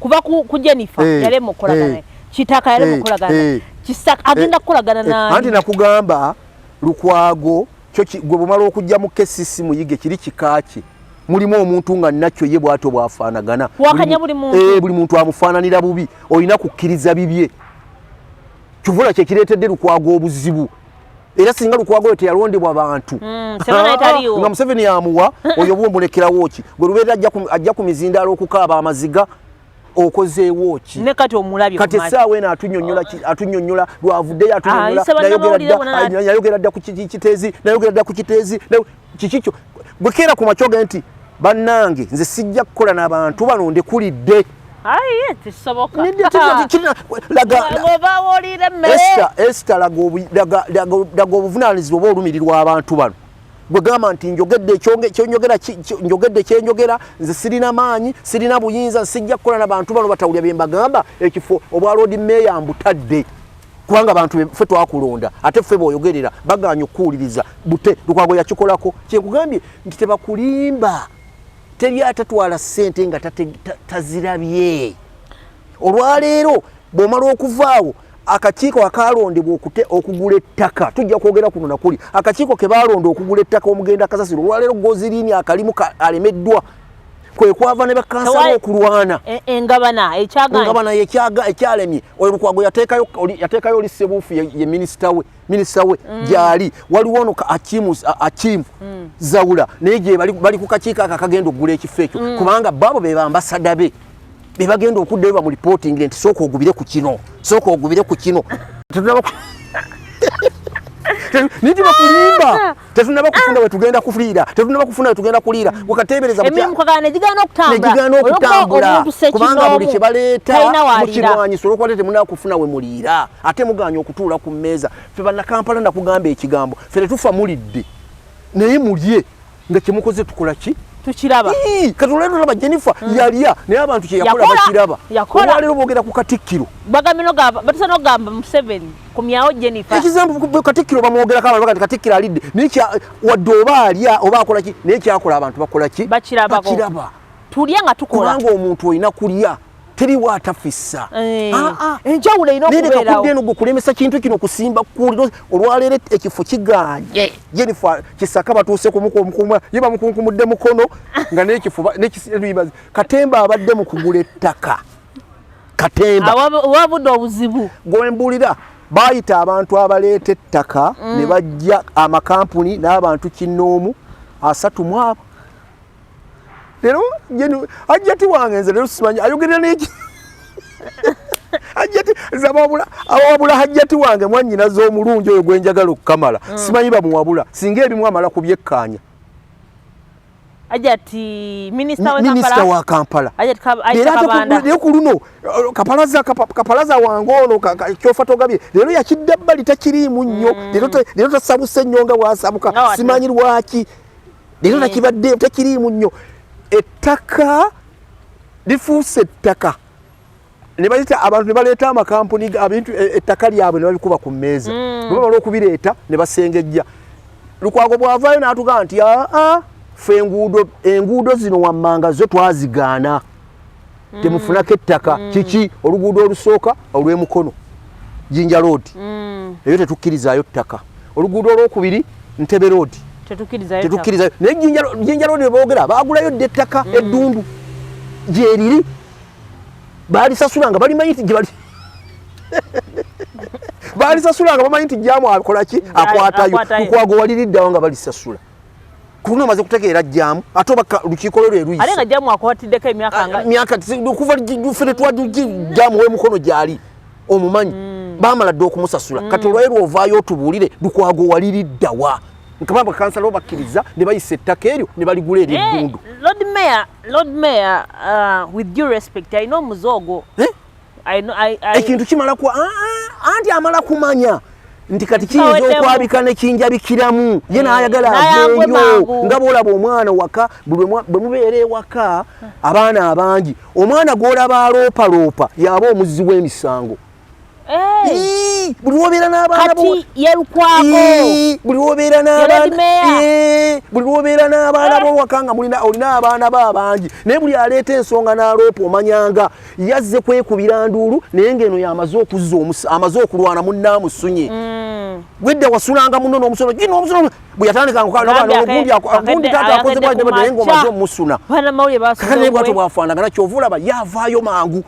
Kuva ku Jennifer yalema okukolagana naye, Kitaka yalema okukolagana naye, Kisaka agenda kukolagana nani? Anti nakugamba Lukwago kyo gwe bumala okujja mu KCC muyige kiri kikaaki mulimu omuntu nga nakyo ye bwatyo bwafaanagana. Wakanya buli muntu. Buli muntu amufaananira bubi, olina kukkiriza bibye. Kivula kye kireetedde Lukwago obuzibu, era singa Lukwago oyo teyalondebwa bantu nga Museveni yamuwa oyo, oba omulekerawo ki? Gwe lubeerera ajja ku mizindaalo okukaaba amaziga, okozeewo ki? Ne kati omulabye. Kati essaawa eno atunyonyola, atunyonyola lwavuddeyo, atunyonyola nayogera dda ku Kiteezi, nayogera dda ku Kiteezi. Kiki kyo gwe keera ku makya oge nti bannange nze sijja kukola n'abantu bano, ndekulidde? Aye, tisoboka. Esther, laga obuvunaanyizibwa oba olumirirwa abantu bano. Gwe gamba nti njogedde kyenjogera, njogedde kyenjogera, nze sirina maanyi, sirina buyinza, sijja kukola n'abantu bano batawulya bye mbagamba. Ekifo obwa Lord Mayor mbutadde kubanga abantu ffe twakulonda, ate ffe bw'oyogerera baganya okukuwuliriza. Bute Lukwago yakikolako. Kyekugambye nti tebakulimba, teri atatwala ssente nga tazirabye. Olwaleero bw'omala okuvaawo, akakiiko akalondebwa okugula ettaka, tujja kwogera kuno nakuli, akakiiko ke balonda okugula ettaka omugenda kasasiro, olwaleero goziriini akalimu alemeddwa, kwe kwava ne bakansala okulwana. Engabana. Engabana ekyalemye. Oyo Lukwago yateekayo oli Sebuufu, ye minisita we, minisita we gyali. Waliwo ono Akimu, Akimu Zawula, naye gye bali ku kakiiko ako akagenda okugula ekifo ekyo, kubanga baabo be bambasada be be bagenda okuddayo bamulipootingire nti sooka ogubire ku kino, sooka ogubire ku kino. Naye tebakulimba, tetunaba kufuna we tugenda kuliira, tetunaba kufuna we tugenda kuliira. Wekateebereza negigana okutambula, kubanga buli kye baleeta mukirwanyisa olwokuba temunaba kufuna we muliira, ate muganya okutuula ku mmeeza. Ffe Bannakampala, nakugamba ekigambo, ffe tetufa mulidde, naye mulye nga kyemukoze tukola ki? Tukiraba. Kati olwaleero olaba Jennifer yalya, naye abantu kyeyakola bakiraba. Olwaleero boogera ku katikkiro. Batusa nogamba Museveni kumyawo Jennifer. Ekizambu katikkiro bamwogerako, abantu bagati katikkiro alidde, naye wadde oba alya oba akola ki, naye kyakola abantu bakola ki? Bakiraba. Tulya nga tukola. Kubanga omuntu olina kulya, teriwo atafissa. Enjawulo erina okubeerawo. Eno gwe kulemesa kintu kino kusimba kuuliro. Olwaleero ekifo kiganye Jennifer Kisaka, batuuse kumukunkumula, ye bamukunkumudde mukono nga n'ekifo. Katemba abadde mu kugula ettaka, katemba wabudde obuzibu. Gwembuulira, bayita abantu abaleeta ettaka ne bajja, amakampuni n'abantu kinnoomu 30 mu abo. Leero Hajjati wange nze leero simanyi ayogerera neki. Hajjati zababula awabula Hajjati wange mwannyinaze omulungi oyo gwe njagala okukamala. Simanyi bamuwabula, singa ebimu amala kubyekkaanya. Hajati minisita wa Minisita Kampala wa Kampala. Hajati Leero Aisha ate Kabanda. Leero ku luno kapalaza wange ono kyofa togabye leero yakidda bbali takiriimu nnyo. Leero tasabuse nnyo nga bw'asabuka. Nga Simanyi lwaki leero takibadde takiriimu nnyo. Ettaka lifuuse ettaka ne bayita abantu ne baleeta amakampuni abintu ettaka lyabwe ne babikuba ku mmeeza. Bwe bamala okubireeta ne basengejja. Lukwago bw'avaayo n'atugamba nti aa ffe enguudo zino wammanga zo twazigaana. Temufunako ettaka. Kiki oluguudo olusooka olw'emukono Jinja Road. Eyo tetukkirizaayo ttaka. Oluguudo olwokubiri Ntebe Road. Tetukkirizaayo. Tetukkirizaayo. Naye Jinja Road bwe boogera baagulayo dda ettaka eddundu gyeriri. Baalisasula nga balimanyi nti gye bali. Baalisasula nga bamanyi nti jjaamu akola ki? Akwatayo. Lukwago waliriddawo nga balisasula. Kuno omaze kutegeera jjaamu ate oba lukiiko lwe lwe luyise. Ate nga jjaamu akwatiddeko emyaka nga myaka okuva ffe tetwajja jjaamu w'emukono gy'ali omumanyi. Baamala dda okumusasula. Kati olwayo lw'ovaayo otubuulire Lukwago waliriddawa. Nkaba bakansala bo bakkiriza ne bayisa ettaka eryo ne baligula ery'eddundu. Lord Mayor, with due respect, alina omuze ogwo. Ekintu kimala ku anti amala kumanya nti kati kiyinza okwabika ne kinjabikiramu ye n'ayagala aveeyo. Nga bw'olaba omwana waka bwe mubeera ewaka abaana abangi omwana gw'olaba aloopaloopa y'aba omuzzi w'emisango. Buli lw'obeera n'abaana bo buli lw'obeera n'abaana buli lw'obeera n'abaana bo waka nga mulina olina abaana bo abangi naye buli aleeta ensonga n'aloopa omanyanga yazze kwekubira nduulu naye ng'eno y'amaze okuzza amaze okulwana munnaamusunye. Wedda wasulanga munno n'omusono gino omusono bwe yatandika gundi taata akoze bw'ati naye ng'omaze omusuna. Kakati naye bw'atyo bw'afaanagana ky'ova olaba yavaayo mangu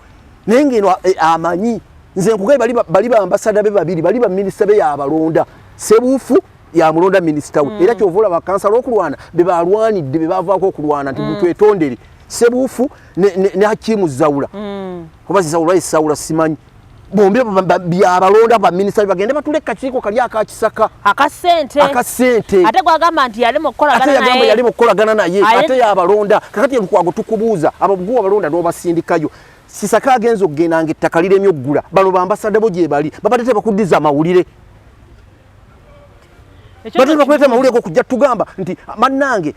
naye ng'eno amanyi. Nze nkugaye bali ba ambasada be babiri bali ba minisita be yabalonda. Sebuufu yamulonda minisita we. Era ky'ova olaba kansala okulwana be balwanidde be bavaako okulwana nti twetondere. Sebuufu ne Hakimu Zawula. Oba Zawula ye Sawula simanyi. Bombi byabalonda ba minisita bagende batule kakiiko kali aka Kisaka. Akasente. Akasente. Ate gwagamba nti yali mu kukolagana naye. Ate yagamba yali mu kukolagana naye. Ate yabalonda. Kakati Lukwago tukubuuza abaguwa abalonda n'obasindikayo. Kisaka agenze okugenda ng'ettaka liremye okugula. Bano ba ambassador bo gye bali. Babadde tebakuddiza amawulire. Babadde tebakuleeta amawulire go kujja tugamba nti bannange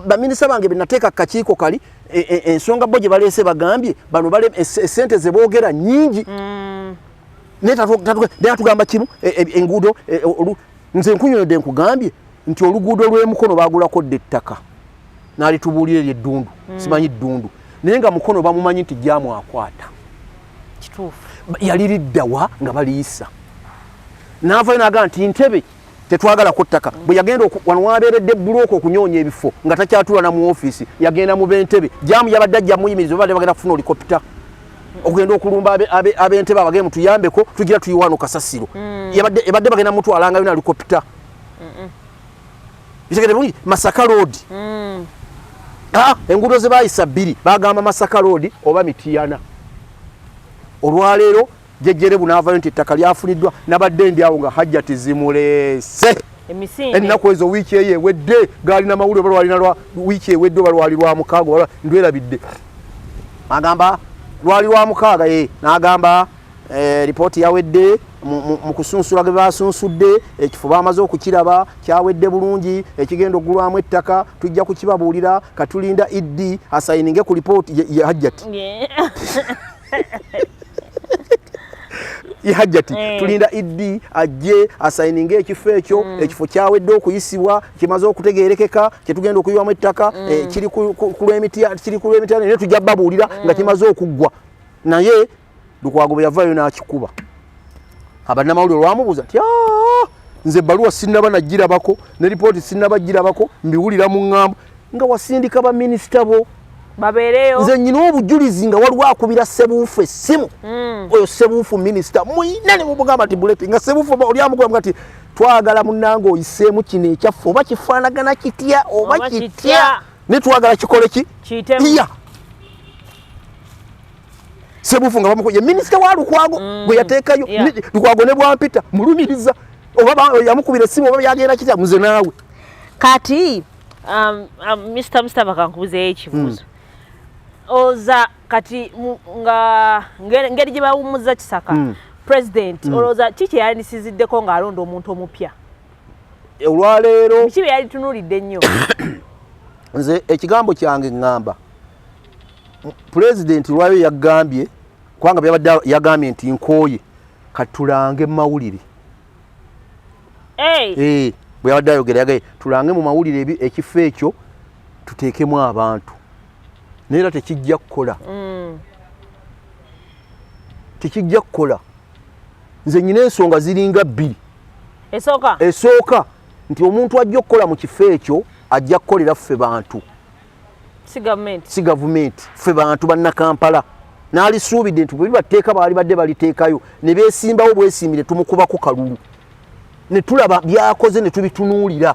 baminisita bange be nateeka ku kakiiko kali ensonga bo gye baleese bagambye bano essente ze boogera nnyingi. Naye atugamba kimu enguudo nze nkunyonyodde nkugambye nti oluguudo lw'emukono baagulako dda ettaka n'alitubuulira ery'eddundu simanyi ddundu naye nga mukono bamumanyi nti jjaamu akwata. Kituufu. Yaliriddawa nga baliyisa. N'avayo n'agamba nti Ntebe tetwagala ku ttaka. Bwe yagenda wano wabeeredde bbulooka okunyoonya ebifo nga takyatuula na mu ofiisi yagenda mu b'Entebe. Jjaamu yabadde ajja muyimiriza babadde bagenda kufuna olikopita okugenda okulumba ab'Entebe abagende mutuyambeko tugira tuyiwa wano kasasiro. Yabadde bagenda mutwalangayo na likopita. Bitegedde bulungi Masaka Road. Enguudo ze baayisa bbiri bagamba Masaka Road oba Mityana. Olwaleero Jjejjerebu n'avaayo nti ettaka lyafuniddwa nabadde ndi awo nga Hajjati zimuleese. Ennaku ezo wiiki eyo ewedde gaalina mawulire oba lwalina lwa wiiki ewedde oba lwali lwa mukaaga oba ndwerabidde. Agamba lwali lwa mukaaga n'agamba lipooti yawedde mu kusunsula ge basunsudde ekifo bamaze okukiraba kyawedde bulungi ekigenda okugulwamu ettaka tujja kukibabuulira katulinda ED asayininge ku lipooti ye Hajjati. Hajjati tulinda ED ajje asayininge ekifo ekyo ekifo kyawedde okuyisibwa kimaze okutegeerekeka kyetugenda okuyiwamu ettaka kiri ku lw'emitya naye tujja babuulira nga kimaze okuggwa. Naye Lukwago bwe yavaayo n'akikuba abannamawulire olwamubuuza nti nze ebbaluwa sinnaba nagirabako ne lipooti sinnaba girabako mbiwulira mu ŋŋambo nga wasindika baminisita bo babeereyo. Nze nnyina obujulizi nga waliwo akubira Ssebuufu essimu. Oyo Ssebuufu minisita muyina ne mumugamba nti buleti nga Ssebuufu oli amugamba nti twagala munnange oyiseemu kino ekyaffe oba kifaanagana kitya oba kitya naye twagala kikole ki kiyitemu. Ssebuufu nga bamuko ye minisita wa Lukwago gwe yateekayo. Lukwago ne bwampita mulumiriza oba yamukubira essimu oba byagenda kitya muze naawe. Kati Mr. Mustafa, kankubuzeeyo ekibuuzo. Oza kati nga ngeri gye bawummuza Kisaka, president, olowooza ki kye yandisiziddeko ng'alonda omuntu omupya? Olwaleero Biki bye yalitunuulidde ennyo? Nze ekigambo kyange ŋŋamba, pulezidenti lwayo yagambye, kubanga byabadde yagambye nti nkooye, katulange mu mawulire. Hey, Eh, bwe yabadde ayogera yagambye tulange mu mawulire ekifo ekyo tuteekemu abantu, naye era tekijja kukola. Tekijja kukola. Nze nyina ensonga ziringa bbiri. Esooka? Esooka nti omuntu ajja okukola mu kifo ekyo ajja kukolera ffe bantu, si gavumenti. Si gavumenti, ffe bantu bannakampala. N'alisuubidde nti bwe bibatteeka baali badde baliteekayo ne beesimbawo bwesiimire, tumukubako kalulu ne tulaba byakoze ne tubitunuulira,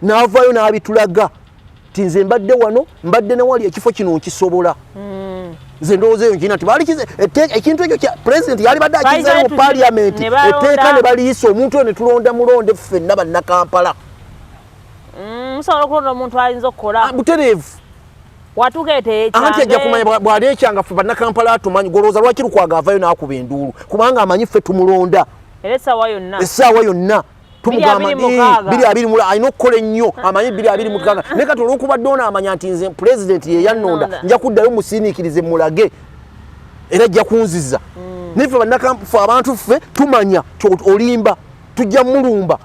n'avaayo n'abitulaga nti nze mbadde wano, mbadde newali, ekifo kino nkisobola. Nze ndowooza eyo nkina nti baalikize ekintu ekyo kya pulezidenti yalibadde akizayo mu paliamenti, Ne balonda. etteeka ne baliyisa, omuntu oyo ne tulonda mulonde ffenna bannakampala. Musobola okulonda omuntu ayinza okukola. Ah, butereevu. Watuuka eteekyange. Anti ajja kumanya bw'aleekyanga ffe bannakampala atumanyi. Golowooza lwaki Lukwago avayo n'akuba enduulu? Kubanga amanyi ffe tumulonda. Era essaawa yonna. Essaawa yonna tumugamba. 2026. 20 , alina okukola ennyo, amanyi 2026. Naye kati olwokubadde ono amanya nti nze pulezidenti ye yannonda, Nonda. nja kuddayo musiiniikirize mulage era ajja kunziza. Naye ffe bannakafe abantu ffe tumanya ti olimba, tujja mulumba.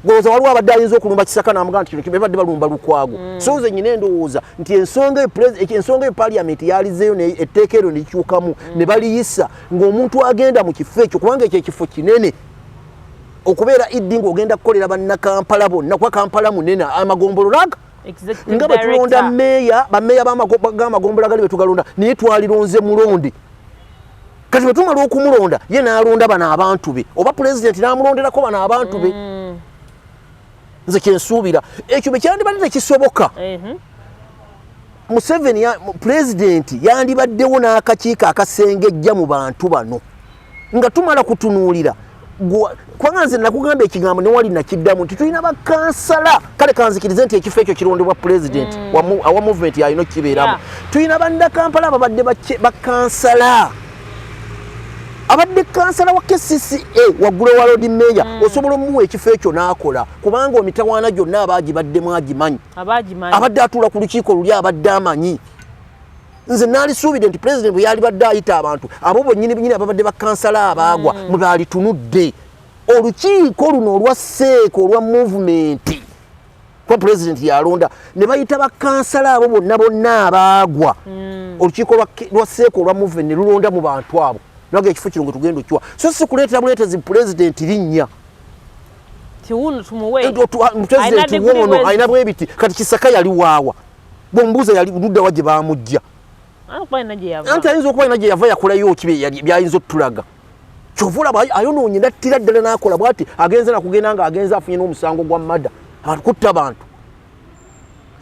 Golowooza waliwo abadde ayinza okulumba Kisaka n'amugamba nti kino kibadde balumba Lukwago? So nze nyina endowooza nti ensonga eyo ensonga eyo parliament yalizeeyo etteeka eryo nelikyukamu ne baliyisa ng'omuntu agenda mu kifo ekyo, kubanga ekyo ekifo kinene okubeera iddi ng'ogenda kukolera bannakampala bonna, kuba Kampala munene, amagombolola aga Executive nga bwe tulonda director. meeya, bameeya b'amagombolola gali betugalonda, naye twalironze mulonde. Kati bwe tumala okumulonda, ye n'alonda bano abantu be, oba pulezidenti n'amulonderako bano abantu be. Nze kyensuubira ekyo bwe kyandibadde tekisoboka, Museveni pulezidenti yandibaddewo n'akakiiko akasengejja mu bantu bano nga tumala kutunuulira. Kubanga nze nakugamba ekigambo newali nakiddamu nti tulina bakansala. Kale kanzikirize nti ekifo ekyo kirondebwa pulezidenti, awa movement yalina okukibeeramu. Tulina bannakampala ababadde bakansala, abadde kansala wa KCCA waggulu wa Lord Mayor, osobola omuwa ekifo ekyo n'akola, kubanga omitawaana gyonna abaagibaddemu agimanyi. Abagimanyi. Abadde atuula ku lukiiko luli, abadde amanyi. Nze naalisuubidde nti pulezidenti bwe yalibadde ayita abantu abo bonnyini nyini ababadde bakansala abaagwa, mwe baalitunudde olukiiko luno olwa seeka olwa movement, kuba pulezidenti yalonda, ne bayita bakansala abo bonna bonna abaagwa, olukiiko lwa seeka olwa movement ne lulonda mu bantu abo naga ekifo kino gwe tugenda okiwa, so si kuleetera buleetezi pulezidenti linnya. Tiwuno tumuwe. Pulezidenti Alina degree wono alina bwebiti. Kati Kisaka yali waawa? Bwombuuza yali ludda wa gye bamujja? Ah, kuba alina gye yava. Anti ayinza okuba alina gye yava, yakolayo ki byayinza otulaga? Kyova olaba ayonoonye nattira ddala n'akola bwati, agenze nakugenda nga agenze afunye n'omusango gwa mada kutta bantu.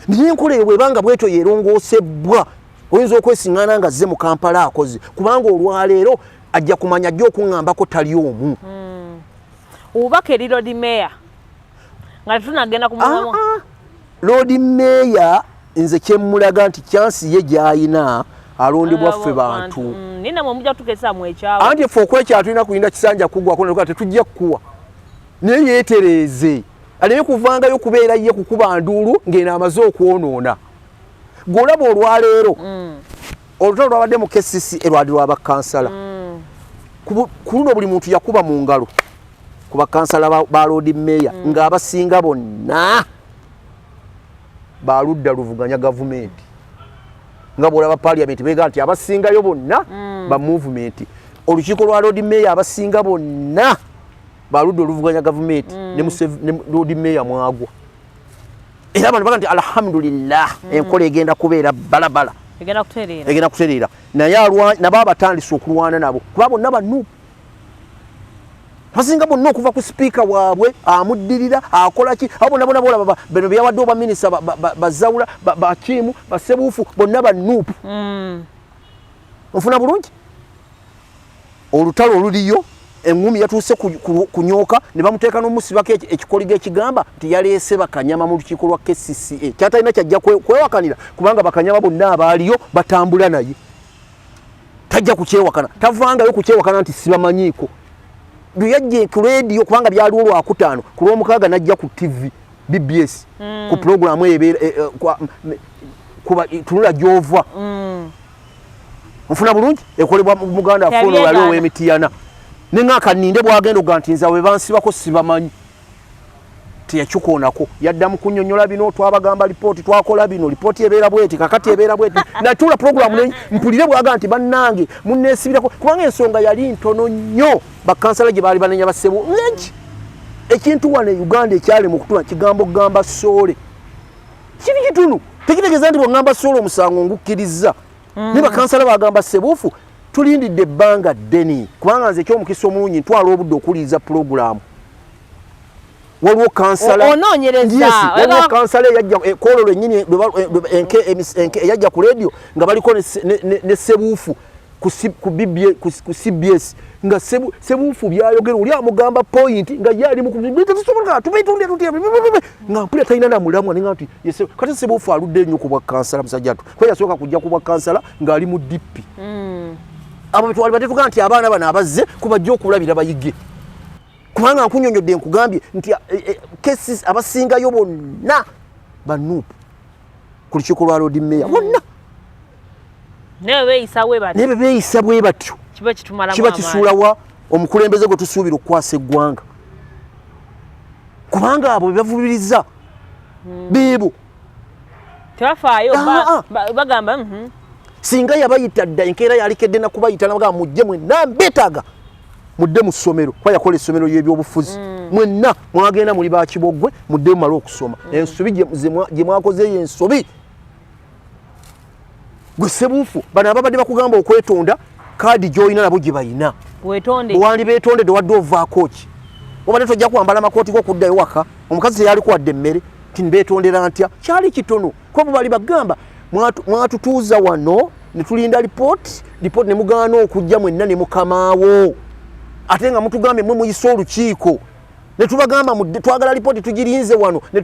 Naye enkola eyo bwebanga bwetyo yerongoosebwa, oyinza okwesiŋŋaana nga azze mu Kampala akoze, kubanga olwaleero ajja kumanya ajja okuŋŋambako tali omu. Obubaka eri Lord Mayor nga tetunagenda ku mulamwa. Ah, ah. Lord Mayor nze kyemmulaga nti chance ye gy'ayina alondebwa ffe bantu. Naye namwe mujja kutuuka mwekyawa. Anti ffe okwekyala tulina kulinda kisanja kuggwako netugaa tetujja kukuwa, naye yeetereeze aleme kuvangayo kubeera ye kukuba nduulu ng'eno amaze okwonoona. Gw'olaba olwaleero olutalo lwabadde mu KCC erwali lwa bakansala. Ku luno buli muntu yakuba mu ngalo ku bakansala ba Lord Mayor, ng'abasinga bonna baludda luvuganya gavumenti, nga bwolaba parliament bega nti abasingayo bonna ba movement. Olukiiko lwa Lord Mayor abasinga bonna baludda oluvuganya gavumenti, ne Lord Mayor mwagwa, era abantu baga nti alhamdulillah, enkola egenda kubeera balabala. Egenda kutereera. Egenda kutereera, naye nabo abatandise okulwana nabo, kuba bonna banu basinga bonna okuva ku sipiika waabwe amuddirira akola ki, abo bonna bonna bolaba bano byeyawadde obwa minisita, bazawula, bakiimu, basebuufu, bonna ba NUP. Nfuna bulungi olutalo oluliyo. Eŋŋumi yatuuse kunyooka ne bamuteeka n'omusibako ekikoligo ekigamba nti yaleese bakanyama mu lukiiko lwa KCCA kyatalina kyajja kwewakanira kubanga bakanyama bonna abaaliyo batambula naye tajja kukyewakana tavangayo kukyewakana nti sibamanyiiko lwe yajja ku leediyo kubanga byaliwo lwakutaano ku lwomukaaga najja ku tv bbs ku pulogulaamu eyo ebeera kuba tunula gy'ova nfuna bulungi ekolebwa muganda waffe ono yali ow'emitiyana ne nga kaninde bwagenda okuga nti nze bebansibako sibamanyi teyakikoonako yaddamu kunyonyola bino twabagamba lipooti twakola bino lipooti ebeera bweti kakati ebeera bweti natuula pulogulaamu mpulire bwaga nti bannange munneesibirako kubanga ensonga yali ntono nnyo bakansala gye baali banenya basebo ngi ekintu wano e uganda ekyali mu kutula kigambo gamba soole kiri kitunu tekitegeeza nti bwongamba soole omusango ngukkirizza naye bakansala bagamba sebuufu tulindidde ebbanga ddene kubanga nze ekyomukisa omulungi ntwala obudde okuwuliriza pulogulaamu waliwo kansala waliwo kansala eyajja eh, kwolwo lwennyini eh, eh, eyajja ku leediyo nga baliko ne sebuufu ku cbs nga sebuufu byayogera oli amugamba point nga ye ali mutubitunde tutya nga mpulira talina namulamwa nenga nti kati sebuufu aludde nnyo ku bwa kansala musajja tu kuba yasooka kujja ku bwa kansala ng'ali mu dippi abo betwali batetuga nti abaana bano abazze kubajja okulabira bayige kubanga nkunyonyodde nkugambye nti cases abasingayo bonna ba NUP ku lukiiko lwa Lord Mayor bonna naye beeyisa bwe batyo kiba kisuulawa omukulembeze gwe tusuubira okukwasa eggwanga kubanga abo bebavubiriza beebo tebafaayo bagamba Singa yabayita dda enkeera yalikedde nakubayita nabagamba mujje mwenna mbeetaaga mudde mu ssomero kuba yakola essomero ly'ebyobufuzi mwenna mwagenda muli bakibogwe mudde mumale okusoma ensobi gye mwakozeeyo ensobi gwe sebuufu bano ababadde bakugamba okwetonda kaadi gy'olina nabo gye balina wandi beetondedde wadde ovaako ki obadde tojja kwambala makooti go okuddayo waka omukazi teyalikuwadde emmere ti nbeetondera ntya kyali kitono kuba bali bagamba mwatutuuza wano ne tulinda lipooti lipooti ne mugaana okujja mwenna ne mukamaawo ate nga mutugambye mwe muyise olukiiko ne tubagamba twagala lipooti tugirinze wano ne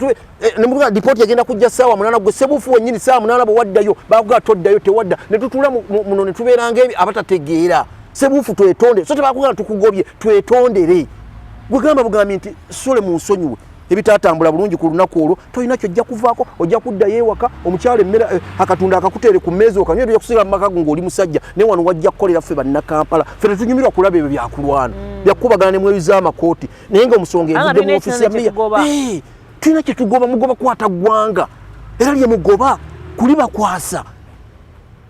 mutugamba lipooti egenda kujja ssaawa 8 gwe sebuufu wennyini ssaawa 8 bwe waddayo bakugamba toddayo tewadda ne tutuula muno ne tubeera ng'ebi abatategeera sebuufu twetonde so tebakugamba tukugobye twetondere gwe gamba bugambi nti sole mu nsonyiwe ebitatambula bulungi ku lunaku olwo tolina kyojja kuvaako ojja kuddayo ewaka omukyala emmere akatunda akakuteere ku mmeeza okanywe ojja kusigala mu maka go ng'oli musajja naye wano wajja kukolera ffe bannakampala ffe tetunyumirwa kulaba ebyo byakulwana byakukubagana ne mweyuza amakooti naye nga omusonga evudde mu ofiisi ya meya tulina kye tugoba mugoba kwata ggwanga era lye mugoba kulibakwasa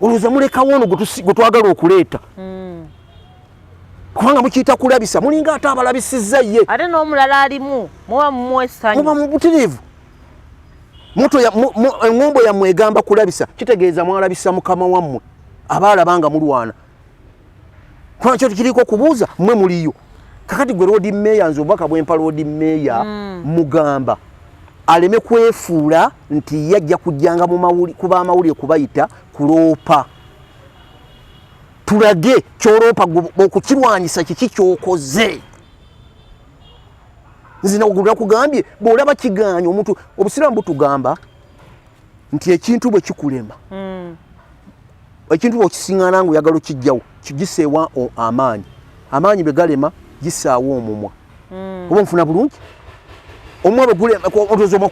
olowooza mulekawo ono gwe twagala okuleeta kubanga mukiyita kulabisa mulinga ate abalabisizza ye ate n'omulala alimu muba mumuwa essanyu muba mu butiriivu eŋŋombo yammwe egamba kulabisa kitegeeza mwalabisa mukama wammwe aba alaba nga mulwana kubanga kyo tekiriiko okubuuza mmwe muliyo kakati gwe Lord Mayor nze obubaka bwempa Lord Mayor mugamba aleme kwefuula nti yajja kujjanga ku b'amawulire kubayita kuloopa tulage kyoloopa okukirwanyisa kiki kyokoze nze nakugambye bw'olaba kiganya omuntu obusiraamu butugamba nti ekintu bwe kikulema ekintu bw'okisiŋŋaana ng'oyagala okijjawo kigiseewa amaanyi amaanyi bwe galema gisaawo omumwa oba nfuna bulungi omumwa bwe gulema omwa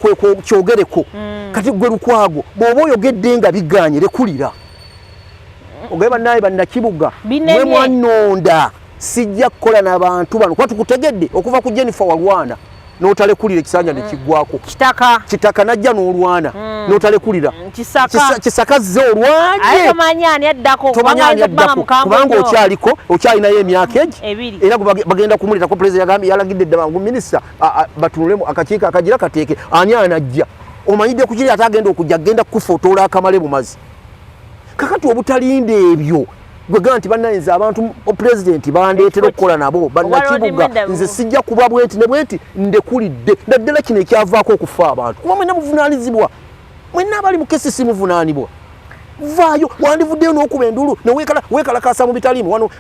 kyogereko kati gwe Lukwago bw'oba oyogedde nga biganye lekulira ogaye bannaye bannakibuga mwe mwannonda sijja kukola n'abantu bano kuba tukutegedde okuva ku Jennifer walwana n'otalekulira ekisanja ne kiggwako kitaka kitaka najja n'olwana n'otalekulira Kisaka kisaka zze olwanye tomanyi ani addako tomanyi ani addako kubanga okyaliko okyalinayo emyaka egi era bagenda kumuleeta ko pulezidenti yagambye yalagidde dda bangu minisita batunulemu akakiiko akagira kateeke ani anajja omanyidde ku kiri ate agenda okujja agenda kukufa otoola akamale bumazi kakati obutalinda ebyo gwe nti bannange abantu pulezidenti bandeetera okukola nabo bannakibuga nze sijja kuba bwenti ne bwenti ndekulidde naddala kino ekyavaako okufa abantu kuba mwenna muvunaanizibwa mwenna abali mu KCC muvunaanibwa. Vaayo, wandivuddeyo n'okuba enduulu ne weekalakaasa mu bitaliimu wano,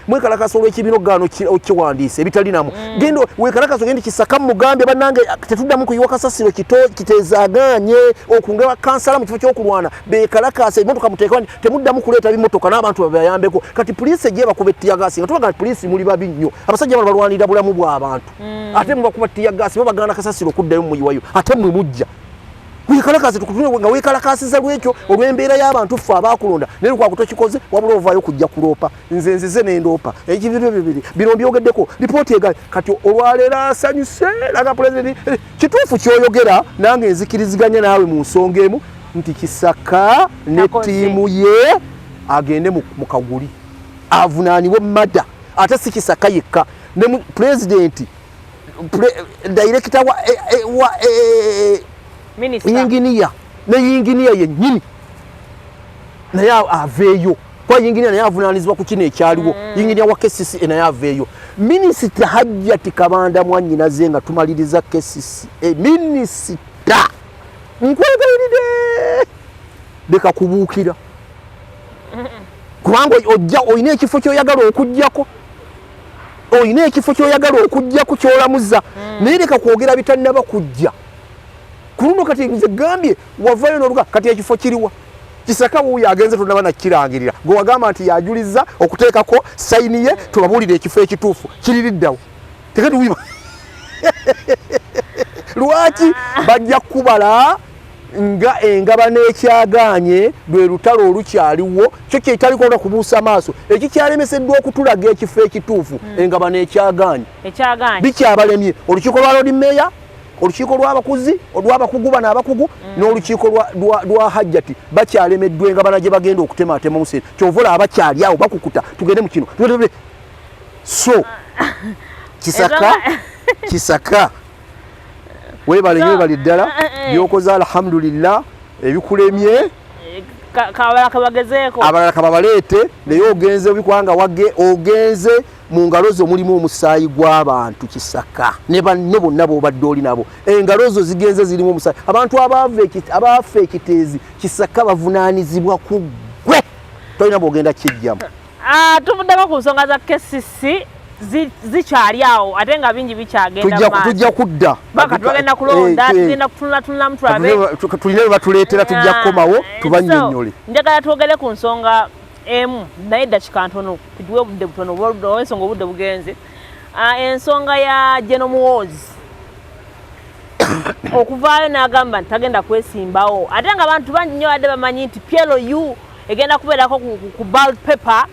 mwekalakaasa olw'ekibiina okugaana okiwandiisa ebitalinamu. Genda weekalakaasa, ogende Kisaka mugambye, bannange, tetuddamu kuyiwa kasasiro kiteezaagaanye okunga bakansala mu kifo ky'okulwana beekalakaasa, ebimotoka muteekawo nti temuddamu kuleeta bimotoka n'abantu babayambeko. Kati puliisi ejje bakuba teargas, nga tubaga nti puliisi muli babi nnyo. Abasajja bano balwanirira bulamu bw'abantu, ate mubakuba teargas, babagaana kasasiro okuddayo muyiwayo, ate mmwe mujja weekalakaase. Tukutunule nga weekalakaasiza lwekyo olw'embeera y'abantu ffe abaakulonda, naye lukwaku tokikoze, wabula ovaayo kujja kuloopa. Nze nzize nendoopa ekibiri bibiri bino mbyogeddeko, lipooti egaye. Kati olwaleero asanyuse laga pulezidenti. Kituufu kyoyogera, nange nzikiriziganya naawe mu nsonga emu nti Kisaka ne Takoze. ttiimu ye agende mu kaguli avunaanibwe mada, ate si Kisaka yekka, ne pulezidenti, director wa Minisita. Yinginiya, ne yinginiya yennyini naye aveeyo, kuba yinginiya naye avunaanizibwa ku kino ekyaliwo. Yinginiya wa KCCA naye aveeyo. Minisita Hajjati Kabanda mwannyinaze, nga tumaliriza KCCA, minisita, nkwegayiridde, leka kubuukira, kubanga ojja olina ekifo kyoyagala okugjako, olina ekifo kyoyagala okugjako kyolamuza, naye leka kwogera bitannaba kujja. Ku luno kati nze gambye wavayo n'oluga, kati ekifo kiriwa? Kisaka wuuyo agenze, tonaba nakirangirira. Gwe wagamba nti yajuliza okuteekako sayini ye, tubabuulire ekifo ekituufu kiririddawo tekati. Lwaki bajja kubala nga engaba n'ekyagaanye lwe lutalo olukyaliwo, kyo kyetaliko kubuusa maaso ekikyalemeseddwa okutulaga ekifo ekituufu, engaba n'ekyagaanye. Ekyagaanye. Bikyabalemye. Olukiiko lwa Lord Mayor, olukiiko lw'abakuzi olw'abakugu bano abakugu, n'olukiiko lwa Hajjati bakyalemeddwa engabana gye bagenda okutematema omuseera. Kyova olaba bakyali awo bakukuta, tugende mu kino, So Kisaka, Kisaka, weebale nnyo, webale ddala byokoze, alhamdulillah, ebikulemye. Kabalala kabagezeeko. Abalala kababaleete, naye ogenze obikubanga wage ogenze mu ngalo zo mulimu omusaayi gw'abantu. Kisaka ne banno bonna b'obadde oli nabo, engalo zo zigenze zirimu omusaayi. Abantu abaafa ekiteezi, Kisaka, bavunaanizibwa ku ggwe, tolina bw'ogenda kijjamu. Ah, tuvuddeko ku nsonga za KCC, zikyali awo ate nga bingi bikyagenda Tujja mu maaso. Tujja kudda. Baka tugenda kulonda, tugenda kutunulatunulamu tulabe. Tulina bye batuleetera, tujja kukomawo tubannyonnyole. So, njagala twogere ku nsonga emu naye eddakika ntono, tugiwe obudde butono olw'ensonga obudde bugenze. Ah, ensonga ya General Muhoozi okuvaayo n'agamba nti tagenda kwesimbawo, ate nga abantu bangi nnyo badde bamanyi nti PLU egenda kubeerako ku ballot paper,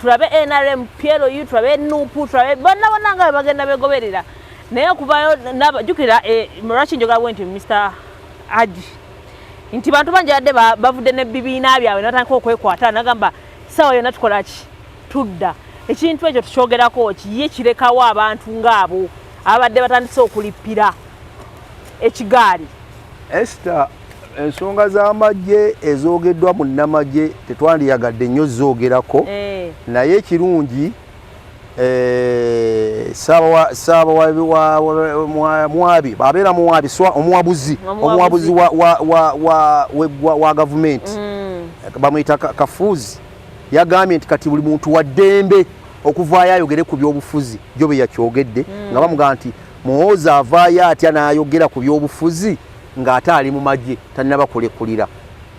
tulabe NRM, PLU, tulabe NUP, tulabe bonna bonna nga bwe bagenda begoberera. Naye okuvaayo jjukira, lwaki njogera bwe nti, Mr Haji, nti bantu bangi badde bavudde n'ebibiina byabwe ne batandika okwekwata, nagamba ssaawa yonna tukola ki, tudda. Ekintu ekyo tukyogerako ki? Ye kirekawo abantu ng'abo abadde batandise okulippira ekigaali. Esther, ensonga z'amagye ezoogeddwa munnamagye tetwandiyagadde nnyo zoogerako, naye ekirungi, saaba mwabi abeera muwabi, omuwabuzi, omuwabuzi wa gavumenti bamuyita Kafuuzi, yagambye nti kati buli muntu wa ddembe okuvaayo ayogere ku byobufuzi. Jo bwe yakyogedde nga bamugamba nti Muhoozi avaayo atya n'ayogera ku byobufuzi ng'ate ali mu magye, tannaba kulekulira.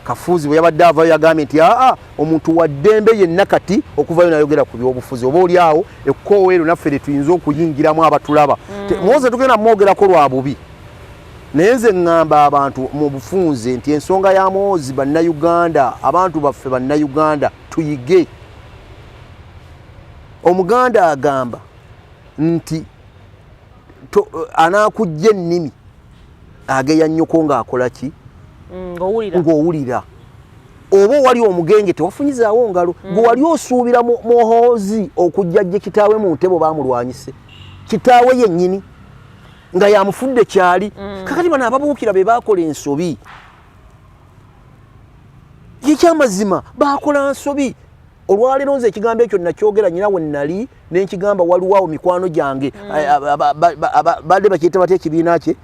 Kafuuzi bwe yabadde avaayo yagambye nti aa, omuntu wa ddembe yenna kati okuvayo n'ayogera ku byobufuzi. Oba oli awo ekkoowa ero naffe lye tuyinza okuyingiramu abatulaba. Muhoozi tugenda mwogerako lwa bubi, naye nze ŋŋamba abantu mu bufunze nti ensonga ya Muhoozi, Bannayuganda, abantu baffe Bannayuganda, tuyige. Omuganda agamba nti anaakujja ennimi ageya nnyoko ng'akola ki? Ng'owulira. Oba owali omugenge tewafunyizaawo ngalo. Gwe wali osuubira Muhoozi okujja gye kitaawe mu ntebe bamulwanyise, kitaawe yennyini nga yamufudde kyali. Kakati bano ababuukira be bakola ensobi, ekyamazima bakola nsobi. Olwaleero nze ekigambo ekyo nakyogera nyina we nali nenkigamba, waliwo awo mikwano gyange badde bakiyita batya ekibiina kye?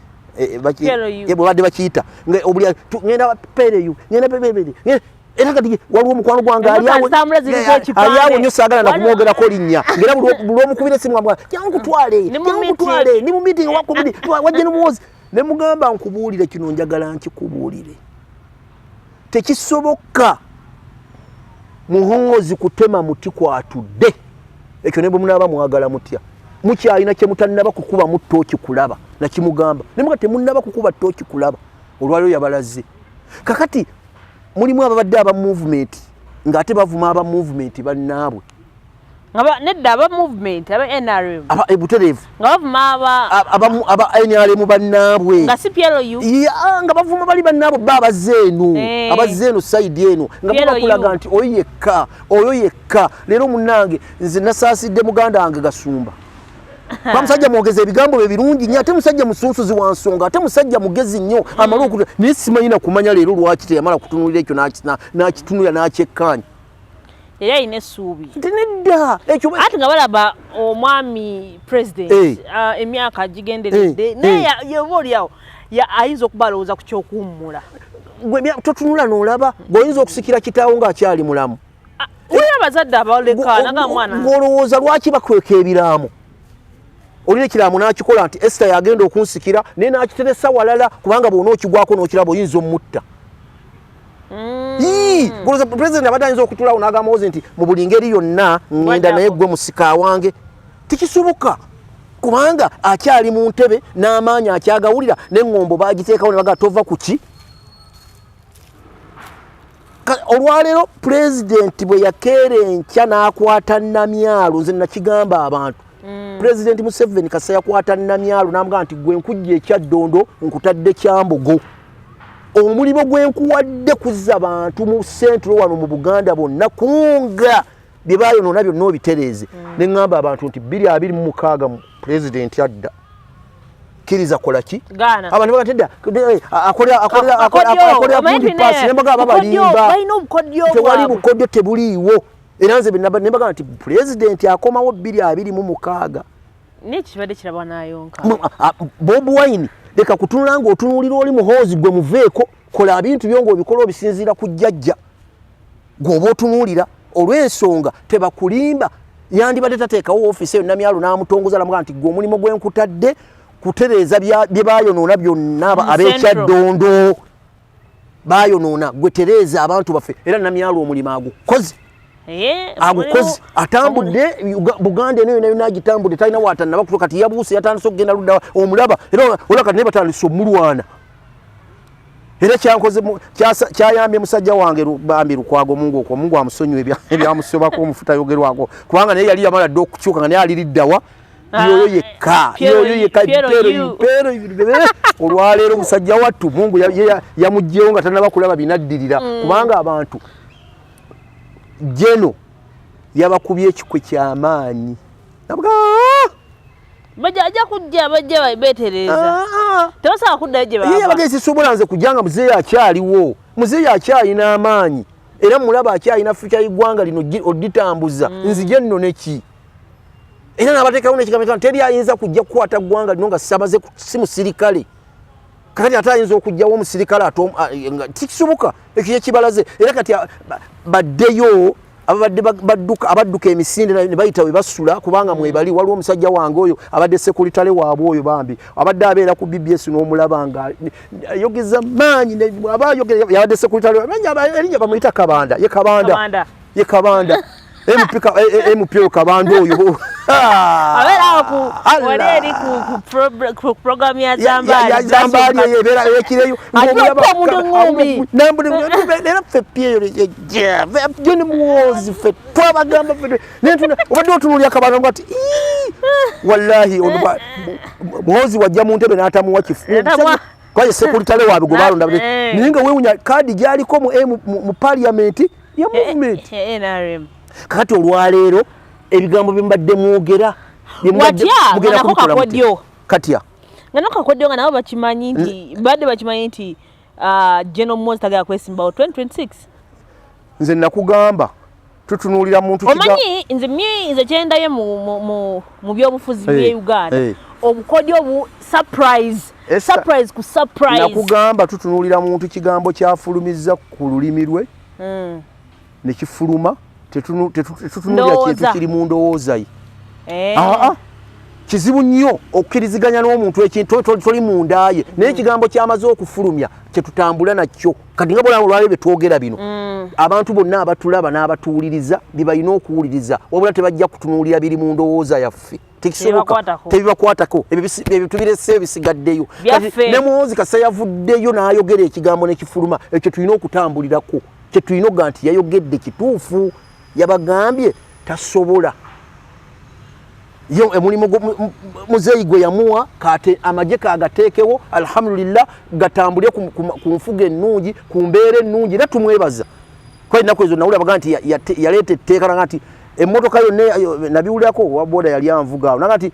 Bwe badde bakiyita ngenda pereyu, ngenda pebebere. Era kati waliwo omukwano gwange ali awo nnyo, saagala nakumwogerako linnya, ngera buli omukubira esimu amugamba jangu kutwale, jangu kutwale, ni mu meeting wakubiri wajje n'omuwozi ne mugamba nkubuulire kino, njagala nkikubuulire, tekisoboka Muhoozi kutema muti kwatudde. Ekyo ne bwe munaaba mwagala mutya, mukyalina kye mutannaba kukubamu ttooki kulaba. Nakimugamba ne muga temunnaba kukuba ttooki kulaba. Olwaliro yabalaze kakati mulimu ababadde aba movement ng'ate bavuma aba movement bannaabwe. Nedda, aba movement aba NRM. Aba ebutereevu. Nga bavuma aba NRM bannaabwe. Nga si PLU. Nga bavuma bali bannaabwe ba abazze eno, abazze eno side eno, nga bakulaga nti oyo yekka, oyo yekka. Leero munnange nze nasaasidde muganda wange Gasumba. Kwa musajja mwogeza ebigambo bye birungi nnyo, ate musajja musunsuzi wa nsonga, ate musajja mugezi nnyo, amala okutu naye simanyi na kumanya leero lwaki teyamala kutunuulira ekyo n'akitunulira n'akyekkaanya. Era alina essuubi. Nti nedda ekyo ati nga balaba omwami president emyaka gigenderedde, naye yoba oliawo ayinza okuba alowooza ku ky'okuwummula. Totunula n'olaba ng'oyinza okusikira kitaawo ng'akyali mulamu. Waliwo abazadde abalekaana nga mwana. Ng'olowooza lwaki bakweka ebiraamo? Olina ekiraamo n'akikola nti Esther yagenda okunsikira, naye n'akiteresa walala, kubanga bw'ona okigwako n'okiraba oyinza omutta. Goloza president abadde ayinza okutulawo n'agamba Muhoozi nti mu buli ngeri yonna ŋŋenda naye gwe musika wange. Tekisoboka, kubanga akyali mu ntebe n'amaanyi akyagawulira, n'eŋŋombo baagiteekawo ne bagamba tova ku ki. Olwaleero pulezidenti bwe yakeera enkya n'akwata Namyalo, nze nakigamba abantu, Pulezidenti Museveni kasa yakwata Namyalo n'amugamba nti gwe nkujja ekyaddondo nkutadde Kyambogo, omulimu gwe nkuwadde kuzza bantu mu Central wano mu Buganda bonna kunga bye bayonoona byonna obitereeze. Ne ŋŋamba abantu nti 2026 pulezidenti adda, kkiriza kola ki? Abantu baga tedda akolera gundi paasi, ne mbagamba babalimba, tewali bukodyo, tebuliiwo. Era nze ne mbagamba nti pulezidenti akomawo 2026. Nekibadde kirabwa nayonka. Bobi Wine leka kutunula ng'otunuulira oli Muhoozi, gwe muveeko, kola ebintu byo ng'obikola obisinziira ku jjajja gw'oba otunuulira, olw'ensonga tebakulimba. Yandibadde tateekawo ofiisi eyo Namyalo n'amutongoza namugaa nti gwe omulimu gwe nkutadde kutereeza bye bayonoona byonna ab'ekyaddondo bayonoona, gwe tereeza abantu baffe. Era Namyalo omulimu agukoze, agukoze, atambudde Buganda eno yona yona agitambudde, talina watannaba kutuuka. Kati yabuuse, yatandise okugenda ludda omulaba, era olaba kati naye batandise omulwana. Era kyankoze kyayambye musajja wange bambi Lukwago, Mungu okwo Mungu amusonyiwe ebyamusobako, omufu tayogerwako, kubanga naye yali yamala dda okukyuka nga naye aliriddawa yoyo yekka, yoyo yekka. Olwaleero musajja wattu Mungu yamuggyewo nga tannaba kulaba binaddirira, kubanga abantu jeno yabakubye ekikwe kyamaanyi. Bajja kujja, bajja beetereeza, tebasobola kuddayo gye bava. Yabagezi sisobola nze kujja nga muzeeyi akyaliwo, muzeeyi akyalina amaanyi, era mulaba akyalina future y'eggwanga lino oditambuza, nzije nno neki. Era n'abateekawo n'ekigambo teri ayinza kujja kukwata ggwanga lino nga sabaze si musirikale. Kakati ate ayinza okujjawo omusirikale ate tikisoboka. Ekyo kyekibalaze. Era kati baddeyo ababadde badduka, abadduka emisinde ne bayita we basula, kubanga mwebali. Waliwo omusajja wange oyo abadde sekuritale waabwe oyo bambi abadde abeera ku BBS n'omulaba nga ayogeza maanyi, aba ayogera, yabadde sekuritale, erinnya bamuyita Kabanda, ye Kabanda, ye Kabanda MP oyo Kabanda oyo. Abeera ku wali eri ku program ya Zambaali. Zambaali eyo ebeera ekireyo. Era ffe pyeyo John Muhoozi ffe twabagamba ffe obadde otunuulira Kabanda nga ti wallahi Muhoozi wajja mu ntebe n'atamuwa kifu kwaye sekuritale waabwe gwe balonda, naye nga weewunya kaadi gyaliko mu parliament ya movement. Kakati olwaleero ebigambo bye mubadde mwogera mugenda kubikola katya? Nga nako kakodyo, nga nabo bakimanyi nti badde bakimanyi nti General Muhoozi tagala kwesimbawo 2026. Nze nakugamba tutunuulira muntu. Omanyi nze nze kyendaye mu byobufuzi bye Uganda, obukodyo bu surprise, surprise ku surprise. Nakugamba tutunuulira muntu kigambo kyafulumizza ku lulimi lwe. Ne kifuluma, tetutunuulira kintu kiri mu ndowooza ye. Aa, kizibu nnyo okukkiriziganya n'omuntu ekintu toli munda ye, naye ekigambo kyamaze okufulumya kyetutambula nakyo. Kati nga bolaba olwaleero bye twogera bino, abantu bonna abatulaba n'abatuwuliriza bye balina okuwuliriza, wabula tebajja kutunuulira biri mu ndowooza yaffe. Tekisoboka, tebibakwatako. Ebyo tubirese, ebisigaddeyo. Ne Muhoozi kasa yavuddeyo n'ayogera ekigambo nekifuluma, ekyo tulina okutambulirako. Kyetulina okuga nti yayogedde kituufu, yabagambye tasobola ye omulimu muzeeyi gwe yamuwa, kate amagye kagateekewo, alhamdulillah, gatambule ku nfuga ennungi, ku mbeera ennungi, era tumwebaza. Kuba ennaku ezo nawulira baga nti yaleeta etteeka naga nti emmotoka yonna, nabiwulirako wa boda yali anvuga awo, naga nti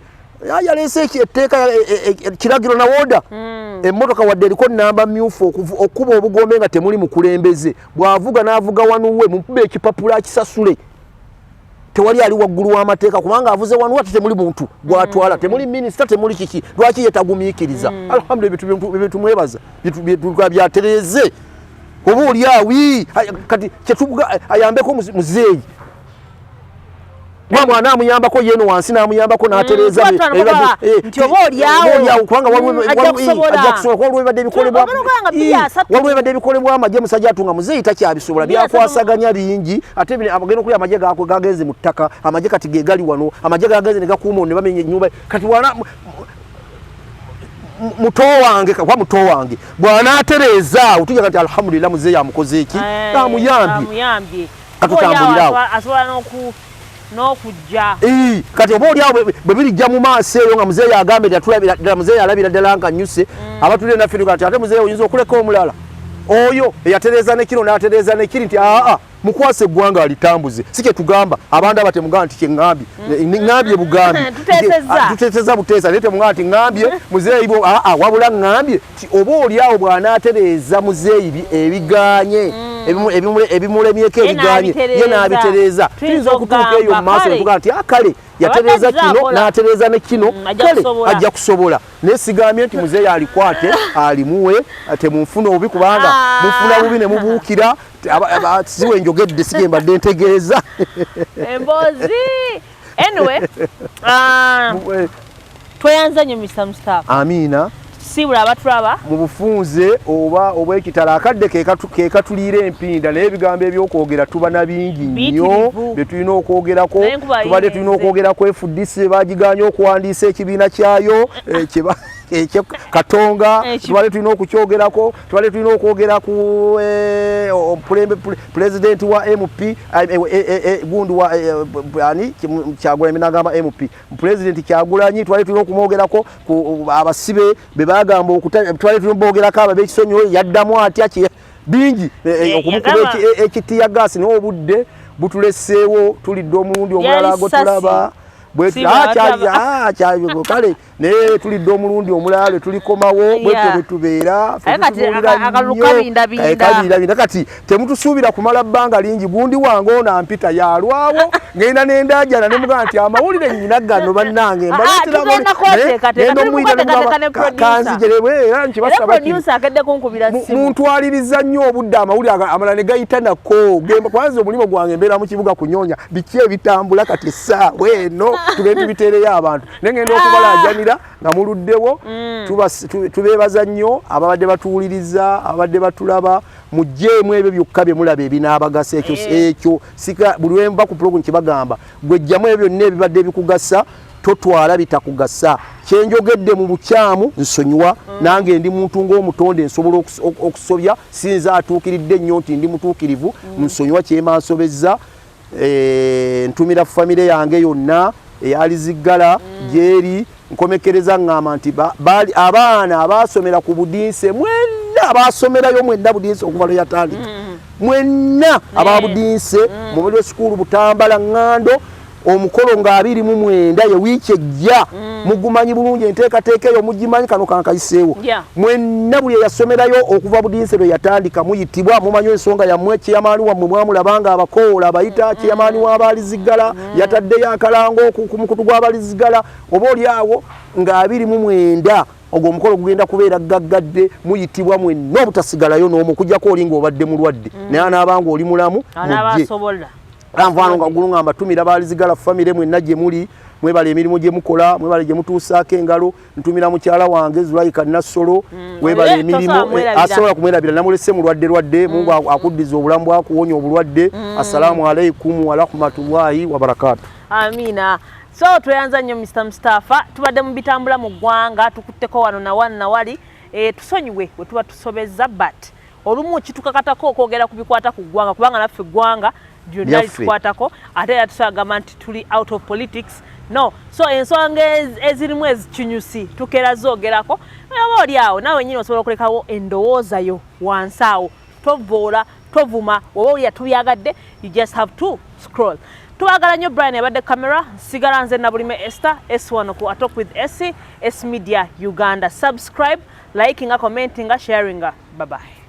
yaleese etteeka, kiragiro na order, emmotoka wadde eriko namba myufu, okuba obugombe nga temuli mukulembeze, bw'avuga n'avuga wanuwe, mukuba ekipapula akisasule. Tewali ali waggulu w'amateeka, kubanga avuze wanu ate temuli muntu gwatwala, temuli minisita, temuli kiki, lwaki ye tagumiikiriza? Alhamdulillah, byetumwebaza byatereeze oba oli awi. Kati kyetubuga ayambeko muzeeyi, kuba mwana amuyambako yeno wansi n'amuyambako n'atereeza nti oba oliawo, kubanga ajja kusobola. Waliwo ebibadde bikolebwa, waliwo ebibadde bikolebwa amagye musajja atunga muzeeyi takyabisobola, byakwasaganya bingi, ate agenda okulya amagye gakwe gagenze mu ttaka. Amagye kati ge gali wano, amagye gagenze ne gakuuma ne bamenya ennyumba. Kati wana muto wange, kuba muto wange bw'anaatereeza awo, tujja kati alhamdulillah, muzeeyi amukoze eki, amuyambye, katutambulirawo. Asobola n'okujja. Kati oba oliawo bwe birijja mu maaso eyo nga muzeeyi agambe ddala, muzeeyi alabira ddala nga nnyuse, abatulire naffe nti ate muzeeyi oyinza okuleka omulala oyo eyatereeza ne kino n'atereeza ne kiri, nti aa, mukwasa eggwanga alitambuze. Si kyetugamba abantu aba temugamba nti kyeŋŋambye, ŋŋambye bugambi, tuteeseza buteesa, naye temugamba nti ŋŋambye muzeeyi aa, wabula ŋŋambye ti oba oliawo bw'anaatereeza muzeeyi ebiganye, ebimulemyeko ebiganye, ye n'abitereeza, tuyinza okutuuka eyo mu maaso netugaa nti akale yatereeza kino n'atereeza ne kino, kale ajja kusobola. Naye sigambye nti muzeeyi alikwate alimuwe. Temunfuna obubi, kubanga mufuna bubi ne mubuukira. Siwe njogedde, si mbadde ntegeeza. Emboozi anyway, tweyanza nnyo Mr Mustafa. Amiina. Tusiibula abatulaba. Mu bufunze oba obwekitala, akadde ke katuliira empinda, naye ebigambo ebyokwogera tuba na bingi nnyo bye tulina okwogerako. Tubadde tulina okwogera ku FDC, bagiganye okuwandiisa ekibiina kyayo Katonga, tubadde tulina okukyogerako. Tubadde tulina okwogera ku pulezidenti wa MP gundi wa ani, Kyagulanyi, nagamba MP pulezidenti Kyagulanyi, twali tulina okumwogerako. Abasibe be bagamba, twali tulina obogerako, abo ab'ekisonyiwo yaddamu atya, bingi, okumukuba ekitiya gaasi, naye obudde butuleseewo. Tulidde omulundi omulala go tulaba kale, naye tulidde omulundi omulala lwe tulikomawo, bwetyo bwe tubeera. Kabindabinda. Kati temutusuubira kumala bbanga lingi. Gundi wange ono ampita yalwawo, ngenda nendajana nemugamba nti amawulire nyina gano, bannange mbaleeterakanzijerebwe era nkibasaba muntwaliriza nnyo obudde, amawulire amalala ne gayita nako. Kwanza omulimu gwange mbeera mu kibuga kunyonya biki ebitambula. Kati essaawa eno tugende tubiteereyo abantu, naye ngenda okubalajanira nga muluddewo. Tubeebaza nnyo ababadde batuwuliriza, ababadde batulaba. Mugjeemu ebyo byokka bye mulaba ebinaabagasa. Ekyo ekyo sika buli lwenva ku program kibagamba, gwejjamu ebyo byonna ebibadde ebikugasa, totwala bitakugasa. Kyenjogedde mu bukyamu nsonyiwa, nange ndi muntu ng'omutonde, nsobola okusobya, sinza atuukiridde nnyo nti ndi mutuukirivu. Nsonyiwa kyema nsobezza. Ntumira famire yange yonna eyaliziggala gyeri. Nkomekereza ŋŋamba nti abaana abasomera ku Budinse mwenna, abasomerayo mwenna Budinse okuva lwe yatandika, mwenna aba Budinse mu middle school Butambala ŋŋando, omukolo nga 29 ye wiiki ejja, mugumanyi bulungi, enteekateeka eyo mugimanyi. Kano kankayiseewo. Mwenna buli eyasomerayo okuva Budinse lwe yatandika muyitibwa, mumanyi ensonga yammwe. Chairman wammwe mwamulaba nga abakoola abayita chairman w'abalizigala, yataddeyo akalango ku mukutu gw'abalizigala. Oba oli awo nga 29 Ogwo omukolo gugenda kubeera gaggadde, muyitibwa mwenna obutasigalayo n'omu, okujjako oli ng'obadde mulwadde, naye anaaba ng'oli mulamu, Anaaba mujje. asobola. Nvano nga gulu ngamba tumira balizigala famire mwenna gye muli, mwebale emirimu gye mukola, mwebale gye mutuusaako engalo. Ntumira mukyala wange Zulaika Nassolo, webale emirimu. Tosobola kumwerabira. Asobola kumwerabira, namulese mulwadde lwadde. Mungu akuddiza obulamu bwakuwonya obulwadde. Assalamu alaikum warahmatullahi wabarakatu. Amiina. So tweyanza nnyo Mr Mustafa. Tubadde mu bitambula mu ggwanga, tukutteko wano na wano na wali. Tusonyiwe bwe tuba tusobezza, but olumu kitukakatako okwogera ku bikwata ku ggwanga, kubanga naffe eggwanga lyonna Lyaffe. litukwatako. Ate era tusagamba nti tuli out of politics, no. So ensonga ezirimu ezikinyusi tukeera zoogerako. Oba oli awo naawe nyini osobola okulekawo endowooza yo wansi awo. Tovoola, tovuma, oba olya tubyagadde, you just have to scroll. Tubagala nnyo. Brian yabadde camera, nsigala nze Nabulime Esther S1 ku Atalk with S, S Media Uganda. Subscribe, likinga, commentinga, sharinga. Bye bye.